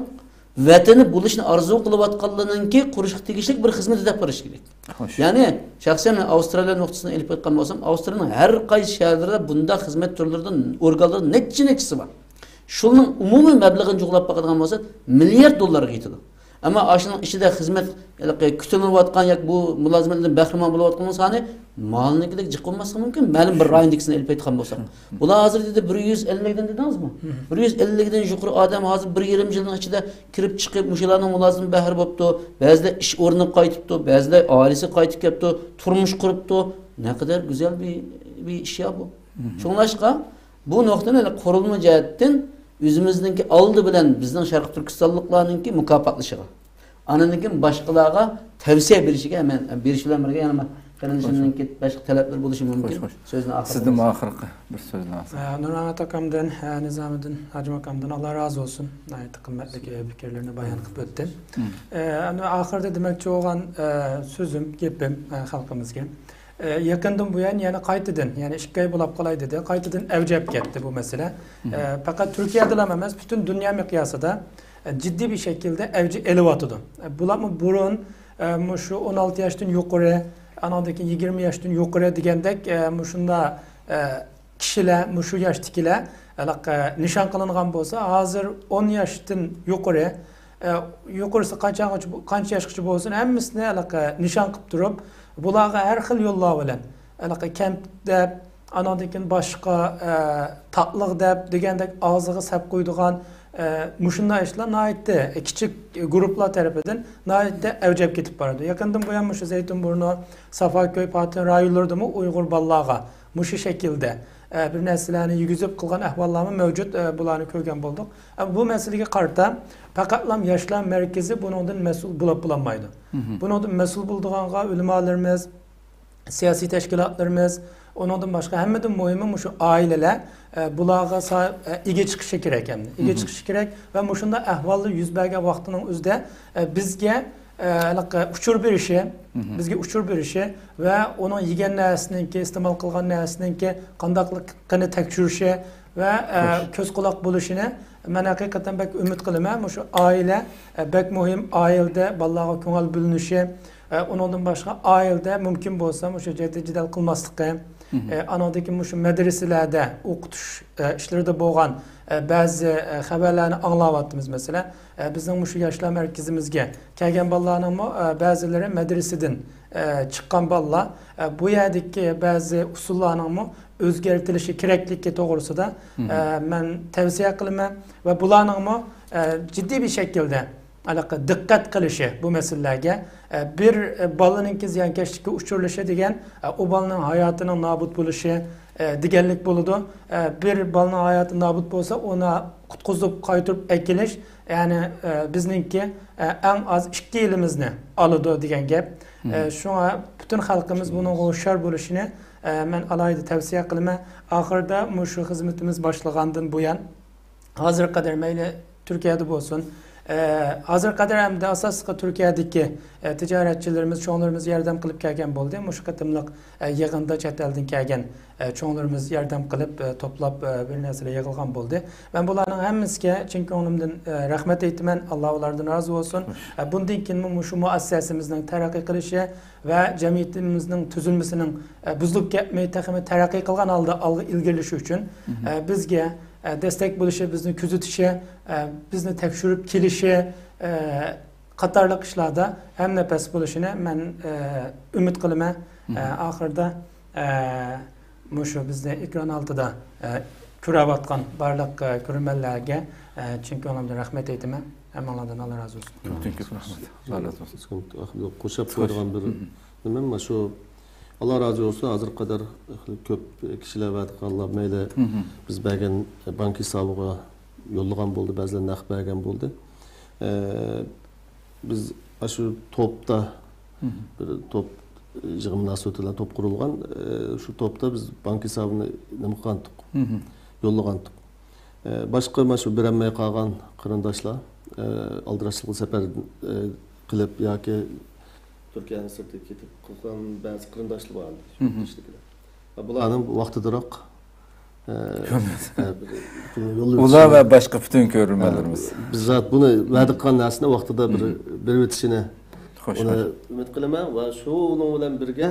ۋەتىنى بولۇشنى ئارزۇ قىلىۋاتقانلارنىڭكى قۇرۇشقا تېگىشلىك بىر خىزمىتى دەپ قارىش كېرەك. خوش. يەنى، شەخسەن مەن ئاۋسترالىيە نۇقتىسىدىن ئېلىپ ئېيتقان بولسام، ئاۋسترالىيەنىڭ ھەر قايسى شەھەرلىرىدە بۇنداق خىزمەت تۈرلىرىدىن، ئورگانلىرىدىن نەچچە نەچچىسى بار. شۇنىڭ ئومۇمىي مەبلىغىنى جۇغلاپ باقىدىغان بولسا، مىليارد دوللارغا يېتىدۇ. ئەمما ئاشۇنىڭ ئىچىدە خىزمەت، ھېلىقى كۈتۈنۈلۈۋاتقان ياكى بۇ مۇلازىمەتلەردىن بەھرىمەن بولۇۋاتقاننىڭ سانى مالنىڭكىدەك جىق بولماسلىقى مۇمكىن، مەلۇم بىر رايوندىكىسىنى ئېلىپ ئېيتقان بولساق. بۇلار ھازىر دېدى، بىر يۈز ئەللىكتىن دېدىڭىزمۇ؟ بىر يۈز ئەللىكتىن يۇقىرى ئادەم ھازىر بىر يېرىم يىلنىڭ ئىچىدە كىرىپ چىقىپ، مۇشۇلارنىڭ مۇلازىمەت بەھرى بوپتۇ، بەزىلەر ئىش ئورنىغا قايتىپتۇ، بەزىلەر ئائىلىسىگە قايتىپ كەپتۇ، تۇرمۇش قۇرۇپتۇ. نەقەدەر گۈزەل بىر، بىر ئىش يا بۇ. شۇڭلاشقا، بۇ نۇقتىنى قۇرۇلما جەھەتتىن ئۆزىمىزنىڭكى ئالدى بىلەن بىزنىڭ شەرقىي تۈركىستانلىقلارنىڭكى مۇكاپاتلىشىغا، ئاندىن كېيىن باشقىلارغا تەۋسىيە بېرىشىگە، مەن بېرىش بىلەن بىرگە يەنە قېرىندىشىمنىڭكى باشقا تەلەپلىرى بولۇشى مۇمكىن. خوش، خوش. سۆزنى ئاخىرى سىزدىن ئاخىرقى بىر سۆزنى ئالسام. ئە، نۇرمەمەت ئاكامدىن، ئە، نىزامىدىن ھاجىم ئاكامدىن ئاللا رازى بولسۇن. ناھايىتى قىممەتلىك، ئە، پىكىرلىرىنى بايان قىلىپ ئۆتتى. ئە، ئەمدى ئاخىرىدا دېمەكچى بولغان، ئە، سۆزۈم، گېپىم، ئە، خەلقىمىزگە. ئە، يېقىندىن بۇيان يەنە قايتىدىن، يەنە ئىككى ئاي بولاپ قالاي دېدى، قايتىدىن ئەۋج ئېلىپ كەتتى بۇ مەسىلە. ئە، پەقەت تۈركىيەدىلا ئەمەس، پۈتۈن دۇنيا مىقياسىدا، ئە، جىددىي بىر شەكىلدە ئەۋج ئېلىۋاتىدۇ. ئە، بۇلارمۇ بۇرۇن، ئە، مۇشۇ ئون ئالتە ياشتىن يۇقىرى، ئانىڭدىن كېيىن يىگىرمە ياشتىن يۇقىرى دېگەندەك، ئە، مۇشۇنداق، ئە، كىشىلەر، مۇشۇ ياشتىكىلەر، ھېلىقى، نىشان قىلىنغان بولسا، ھازىر ئون ياشتىن يۇقىرى، ئە، يۇقىرىسى قانچە، قانچە ياشقىچە بولسۇن، ھەممىسىنى ھېلىقى نىشان قىلىپ تۇرۇپ، بۇلارغا ھەر خىل يوللار بىلەن، ھېلىقى كەمپ دەپ، ئانىڭدىن كېيىن باشقا، ئە، تاتلىق دەپ دېگەندەك ئاغزىغا سەپ قويىدىغان، ئە، مۇشۇنداق ئىشلار ناھايىتى كىچىك گۇرۇپپىلار تەرىپىدىن ناھايىتى ئەۋج ئېلىپ كېتىپ بارىدۇ. يېقىندىن بۇيان مۇشۇ زەيتۇنبۇرنۇ، سافاكۆي، پاتىن رايونلىرىدىمۇ ئۇيغۇر بالىلارغا مۇشۇ شەكىلدە، ئە، بىر نەرسىلەرنى يېگۈزۈپ قىلغان ئەھۋاللارمۇ مەۋجۇت، ئە، بۇلارنى كۆرگەن بولدۇق. ئە، بۇ مەسىلىگە قارىتا پەقەتلا ياشلار مەركىزى بۇنىڭدىن مەسئۇل بولۇپ بولالمايدۇ. بۇنىڭدىن مەسئۇل بولىدىغانغا ئۆلىمالىرىمىز، سىياسىي تەشكىلاتلىرىمىز، ئۇنىڭدىن باشقا ھەممىدىن مۇھىمى مۇشۇ ئائىلىلەر، ئە، بۇلارغا سا-، ئە، ئىگە چىقىشى كېرەك ئەمدى. ئىگە چىقىشى كېرەك ۋە مۇشۇنداق ئەھۋاللار يۈز بەرگەن ۋاقتىنىڭ ئۆزىدە، ئە، بىزگە، ئە، ھېلىقى ئۇچۇر بېرىشى، بىزگە ئۇچۇر بېرىشى ۋە ئۇنىڭ يېگەن نەرسىنىڭكى، ئىستېمال قىلغان نەرسىنىڭكى قانداقلىقىنى تەكشۈرۈشى ۋە، ئە، كۆز قۇلاق بولۇشىنى مەن ھەقىقەتەن بەك ئۈمىد قىلىمەن. مۇشۇ ئائىلە، ئە، بەك مۇھىم. ئائىلىدە بالىلارغا كۆڭۈل بۆلۈنۈشى، ئە، ئۇنىڭدىن باشقا ئائىلىدە مۇمكىن بولسا مۇشۇ جەددىي جېدەل قىلماسلىقى، ئە، ئانىڭدىن كېيىن مۇشۇ مەدرىسىلەردە ئوقۇتۇش، ئە، ئىشلىرىدا بولغان، ئە، بەزى، ئە، خەۋەرلەرنى ئاڭلاۋاتىمىز. مەسىلەن، ئە، بىزنىڭ مۇشۇ ياشلار مەركىزىمىزگە كەلگەن بالىلارنىڭمۇ، ئە، بەزىلىرى مەدرىسىدىن، ئە، چىققان بالىلار. ئە، بۇ يەردىكى بەزى ئۇسۇللارنىڭمۇ ئۆزگەرتىلىشى كېرەكلىكى توغرىسىدا، ئە، مەن تەۋسىيە قىلىمەن ۋە بۇلارنىڭمۇ، ئە، جىددىي بىر شەكىلدە ھېلىقى دىققەت قىلىشى بۇ مەسىلىلەرگە، ئە، بىر، ئە، بالىنىڭكى زىيانكەشلىككە ئۇچرىلىشى دېگەن، ئە، ئۇ بالىنىڭ ھاياتىنىڭ نابۇت بولۇشى، ئە، دېگەنلىك بولىدۇ. ئە، بىر بالىنىڭ ھاياتى نابۇت بولسا، ئۇنى قۇتقۇزۇپ قايتۇرۇپ ئەكېلىش، يەنى، ئە، بىزنىڭكى، ئە، ئەڭ ئاز ئىككى يىلىمىزنى ئالىدۇ دېگەن گەپ. ئە، شۇڭا پۈتۈن خەلقىمىز بۇنىڭغا ھوشيار بولۇشىنى، ئە، مەن ئالاھىدە تەۋسىيە قىلىمەن. ئاخىرىدا مۇشۇ خىزمىتىمىز باشلىغاندىن بۇيان، ھازىرغا قەدەر مەيلى تۈركىيەدە بولسۇن، ئە، ھازىرغا قەدەر ھەمدە ئاساسلىقى تۈركىيەدىكى، ئە، تىجارەتچىلىرىمىز، چوڭلىرىمىز ياردەم قىلىپ كەلگەن بولدى. مۇشۇ قېتىملىق، ئە، يىغىندا چەت ئەلدىن كەلگەن، ئە، چوڭلىرىمىز ياردەم قىلىپ، ئە، توپلاپ، ئە، بىر نەرسىلەر يىغىلغان بولدى. مەن بۇلارنىڭ ھەممىسىگە چىن كۆڭلۈمدىن، ئە، رەھمەت ئېيتىمەن. ئاللا ئۇلاردىن رازى بولسۇن. ئە، بۇندىن كېيىنمۇ مۇشۇ مۇئەسسەسىمىزنىڭ تەرەققىي قىلىشى ۋە جەمئىيىتىمىزنىڭ تۈزۈلمىسىنىڭ، ئە، بۇزۇلۇپ كەتمەي، تېخىمۇ تەرەققىي قىلغان ھالدا ئالغا ئىلگىرىلىشى ئۈچۈن، ئە، بىزگە، ئە، دەستەك بولۇشى، بىزنى كۆزىتىشى، ئە، بىزنى تەكشۈرۈپ كېلىشى، ئە، قاتارلىق ئىشلاردا ھەمنەپەس بولۇشىنى مەن، ئە، ئۈمىد قىلىمەن. ئە، ئاخىرىدا، ئە، مۇشۇ بىزنى ئېكران ئالدىدا، ئە، كۆرۈۋاتقان بارلىق، ئە، كۆرۈرمەنلەرگە، ئە، چىن كۆڭلۈمدىن رەھمەت ئېيتىمەن. ھەممىڭلاردىن ئاللا رازى بولسۇن. كۆپتىن كۆپ رەھمەت. ئاللا رازى بولسۇن. قوشۇپ قويىدىغان بىر نېمەم بار شۇ. ئاللا رازى بولسۇن. ھازىرغا قەدەر كۆپ كىشىلەر ۋەدە قىلغانلار مەيلى بىز بەرگەن بانك ھېسابىغا يوللىغان بولدى، بەزىلەر نەق بەرگەن بولدى. ئە، بىز ئاشۇ توپتا بىر توپ يىغىن مۇناسىۋىتى بىلەن توپ قۇرۇلغان. ئە، شۇ توپتا بىز بانك ھېسابىنى نېمە قىلغانتۇق؟ يوللىغانتۇق. ئە، باشقا مانا شۇ بېرەلمەي قالغان قېرىنداشلار، ئە، ئالدىراشلىقلا سەپەر، ئە، قىلىپ ياكى تۈركىيەنىڭ سىرتىغا كېتىپ قالغان بەزى قېرىنداشلار بار ئىدى، شۇ يۇرتدىكىلەر. بۇلارنىڭ ۋاقتىدىراق، ئە، ئە، بىر پۇلنى يوللىۋېتىشىنى، ئۇلار ۋە باشقا پۈتۈن كۆرۈرمەنلىرىمىز. بىز زات بۇنى ۋەدە قىلغان نەرسىنى ۋاقتىدا بىر بېرىۋېتىشىنى ئۇنى ئۈمىد قىلىمەن ۋە شۇنىڭ بىلەن بىرگە،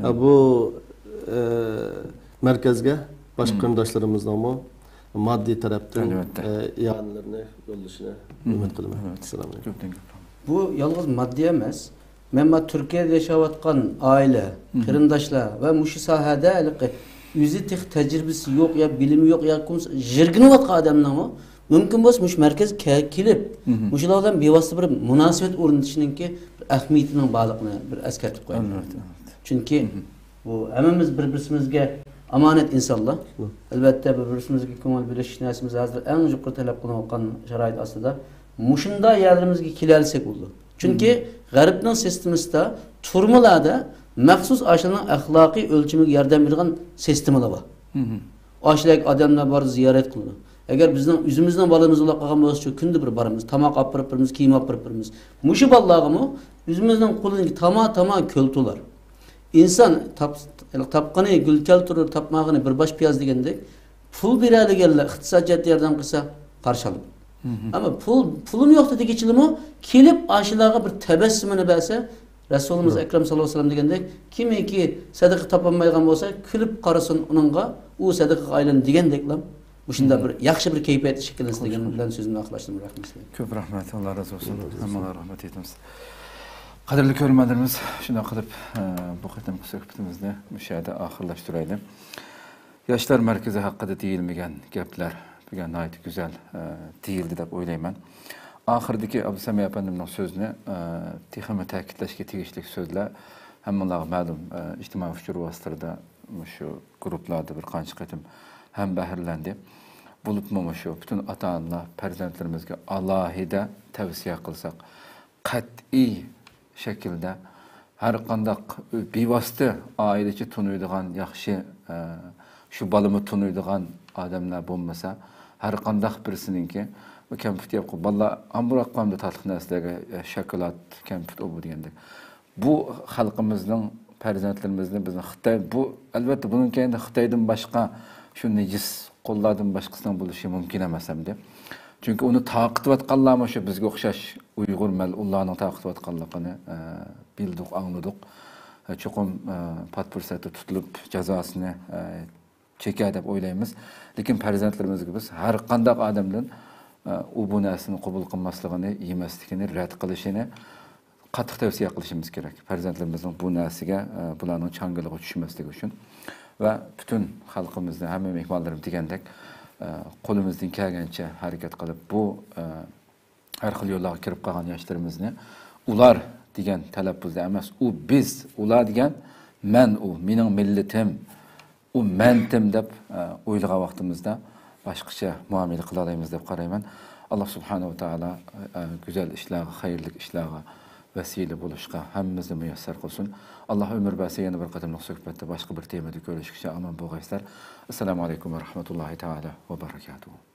ئە، بۇ، ئە، مەركەزگە باشقا قېرىنداشلىرىمىزنىڭمۇ ماددىي تەرەپتىن، ئەلۋەتتە، ئە، ئىئانىلىرىنى يوللىشىنى ئۈمىد قىلىمەن. ئەلۋەتتە. ئەسسالامۇ ئەلەيكۇم. بۇ يالغۇز ماددىي ئەمەس. مەن ما تۈركىيەدە ياشاۋاتقان ئائىلە، قېرىنداشلار ۋە مۇشۇ ساھەدە ھېلىقى ئۆزى تېخى تەجرىبىسى يوق يا بىلىمى يوق يا كومس-، يىرگىنىۋاتقان ئادەمنىڭمۇ مۇمكىن بولسا مۇشۇ مەركەزگە كە-، كېلىپ، مۇشۇلار بىلەن بىۋاسىتە بىر مۇناسىۋەت ئورنىتىشنىڭكى بىر ئەھمىيىتىنىڭ بارلىقىنى بىر ئەسكەرتىپ قوياي. ئەلۋەتتە، ئەلۋەتتە. چۈنكى بۇ ھەممىمىز بىر-، بىرسىمىزگە ئامانەت ئىنسانلار. ئەلۋەتتە، بىر-، بىرسىمىزگە كۆڭۈل بۆلۈش نەرسىمىز ھازىر ئەڭ يۇقىرى تەلەپ قىلىنىۋاتقان شارائىت ئاستىدا مۇشۇنداق يەرلىرىمىزگە كېلەلىسەك بولىدۇ. چۈنكى غەربنىڭ سىستېمىسىدا تۈرمىلەردە مەخسۇس ئاشۇنىڭ ئەخلاقىي ئۆلچىمىگە ياردەم بېرىدىغان سىستېمىلار بار. ئاشۇنداق ئادەملەر بار، زىيارەت قىلىدۇ. ئەگەر بىزنىڭ ئۆزىمىزنىڭ بالىمىز بولا قالغان بولسا، شۇ كۈندە بىر بارىمىز، تاماق ئاپىرىپ بېرىمىز، كىيىم ئاپىرىپ بېرىمىز. مۇشۇ بالىلارغىمۇ ئۆزىمىزنىڭ قولىدىكى تاما، تاما كۆل تولار. ئىنسان تاپ-، تاپقىنى گۈل كەلتۈرۈر، تاپمىغىنى بىر باش پىياز دېگەندەك، پۇل بېرەلىگەنلەر ئىقتىساد جەھەتتە ياردەم قىلسا قارشى ئالىمەن. ئەمما پۇل، پۇلۇم يوق دېگۈچىلىمۇ كېلىپ ئاشۇلارغا بىر تەبەسسۇمىنى بەرسە، رەسۇلىمىز ئەكرەم ساللاللاھۇ ئەلەيھى ۋەسەللەم دېگەندەك، كىمكى سەدىقە تاپالمايدىغان بولسا، كۈلۈپ قارىسۇن ئۇنىڭغا، ئۇ سەدىقىگە ئايلىنىدۇ دېگەندەكلا، مۇشۇنداق بىر ياخشى بىر كەيپىيات شەكىللەنسۇن دېگەن بىلەن سۆزۈمنى ئاخىرلاشتۇردۇم. رەھمەت سىلەرگە. كۆپ رەھمەت، ئاللا رازى بولسۇن. ھەممىڭلارغا رەھمەت ئېيتىمىز. قەدىرلىك كۆرۈرمەنلىرىمىز، شۇنداق قىلىپ، ئە، بۇ قېتىمقى سۆھبىتىمىزنى مۇشۇ يەردە ئاخىرلاشتۇرايلى. ياشلار مەركىزى ھەققىدە دېيىلمىگەن گەپلەر بۈگۈن ناھايىتى گۈزەل، ئە، دېيىلدى دەپ ئويلايمەن. ئاخىرىدىكى ئابدۇسەمىي ئەپەندىمنىڭ سۆزىنى، ئە، تېخىمۇ تەكىتلەشكە تېگىشلىك سۆزلەر ھەممىڭلارغا مەلۇم، ئە، ئىجتىمائىي ئۇچۇر ۋاسىتىلىرىدە مۇشۇ گۇرۇپپىلاردا بىر قانچە قېتىم ھەم بەھرىلەندى. بولۇپمۇ مۇشۇ پۈتۈن ئاتا-ئانىلار پەرزەنتلىرىمىزگە ئالاھىدە تەۋسىيە قىلساق، قەتئىي شەكىلدە ھەر قانداق بىۋاسىتە ئائىلە ئىچى تونۇيدىغان ياخشى، ئە، شۇ بالىمۇ تونۇيدىغان ئادەملەر بولمىسا، ھەر قانداق بىرسىنىڭكى بۇ كەمپۈت يەپ، بالىلار ئامراق قالمىدى تاتلىق نەرسىلەرگە، ئە، شاكىلات، كەمپۈت، ئۇ بۇ دېگەندەك. بۇ خەلقىمىزنىڭ پەرزەنتلىرىمىزنى بىزنىڭ خىتاي، بۇ، ئەلۋەتتە، بۇنىڭ كەينىدە خىتايدىن باشقا شۇ نىجىس قوللاردىن باشقىسىنىڭ بولۇشى مۇمكىن ئەمەس ئەمدى. چۈنكى ئۇنى تارقىتىۋاتقانلارمۇ شۇ بىزگە ئوخشاش ئۇيغۇر مەلئۇنلارنىڭ تارقىتىۋاتقانلىقىنى، ئە، بىلدۇق، ئاڭلىدۇق. ئە، چوقۇم، ئە، پات پۇرسەتتە تۇتۇلۇپ جازاسىنى، ئە، چېكەر دەپ ئويلايمىز. لېكىن پەرزەنتلىرىمىزگە بىز ھەر قانداق ئادەمدىن، ئە، ئۇ بۇ نەرسىنى قوبۇل قىلماسلىقىنى، يېمەسلىكىنى، رەت قىلىشىنى قاتتىق تەۋسىيە قىلىشىمىز كېرەك. پەرزەنتلىرىمىزنىڭ بۇ نەرسىگە، ئە، بۇلارنىڭ چاڭگىلىغا چۈشمەسلىكى ئۈچۈن ۋە پۈتۈن خەلقىمىزنى، ھەممە مېھمانلىرىم دېگەندەك، ئە، قولىمىزدىن كەلگەنچە ھەرىكەت قىلىپ، بۇ، ئە، ھەر خىل يوللارغا كىرىپ قالغان ياشلىرىمىزنى ئۇلار دېگەن تەلەپپۇزدا ئەمەس، ئۇ بىز، ئۇلار دېگەن مەن، ئۇ مېنىڭ مىللىتىم، ئۇ مەنتىم دەپ، ئە، ئويلىغان ۋاقتىمىزدا باشقىچە مۇئامىلە قىلالايمىز دەپ قارايمەن. ئاللا سۇبھانەھۇ ۋە تائالا، ئە، گۈزەل ئىشلارغا، خەيرلىك ئىشلارغا ۋەسىلە بولۇشقا ھەممىمىزنى مۇيەسسەر قىلسۇن. ئاللا ئۆمۈر بەرسە، يەنە بىر قېتىملىق سۆھبەتتە باشقا بىر تېمىدا كۆرۈشكىچە ئامان بولغايسىلەر. ئەسسالامۇ ئەلەيكۇم ۋە رەھمەتۇللاھى تائالا ۋە بەرىكاتۇھۇ.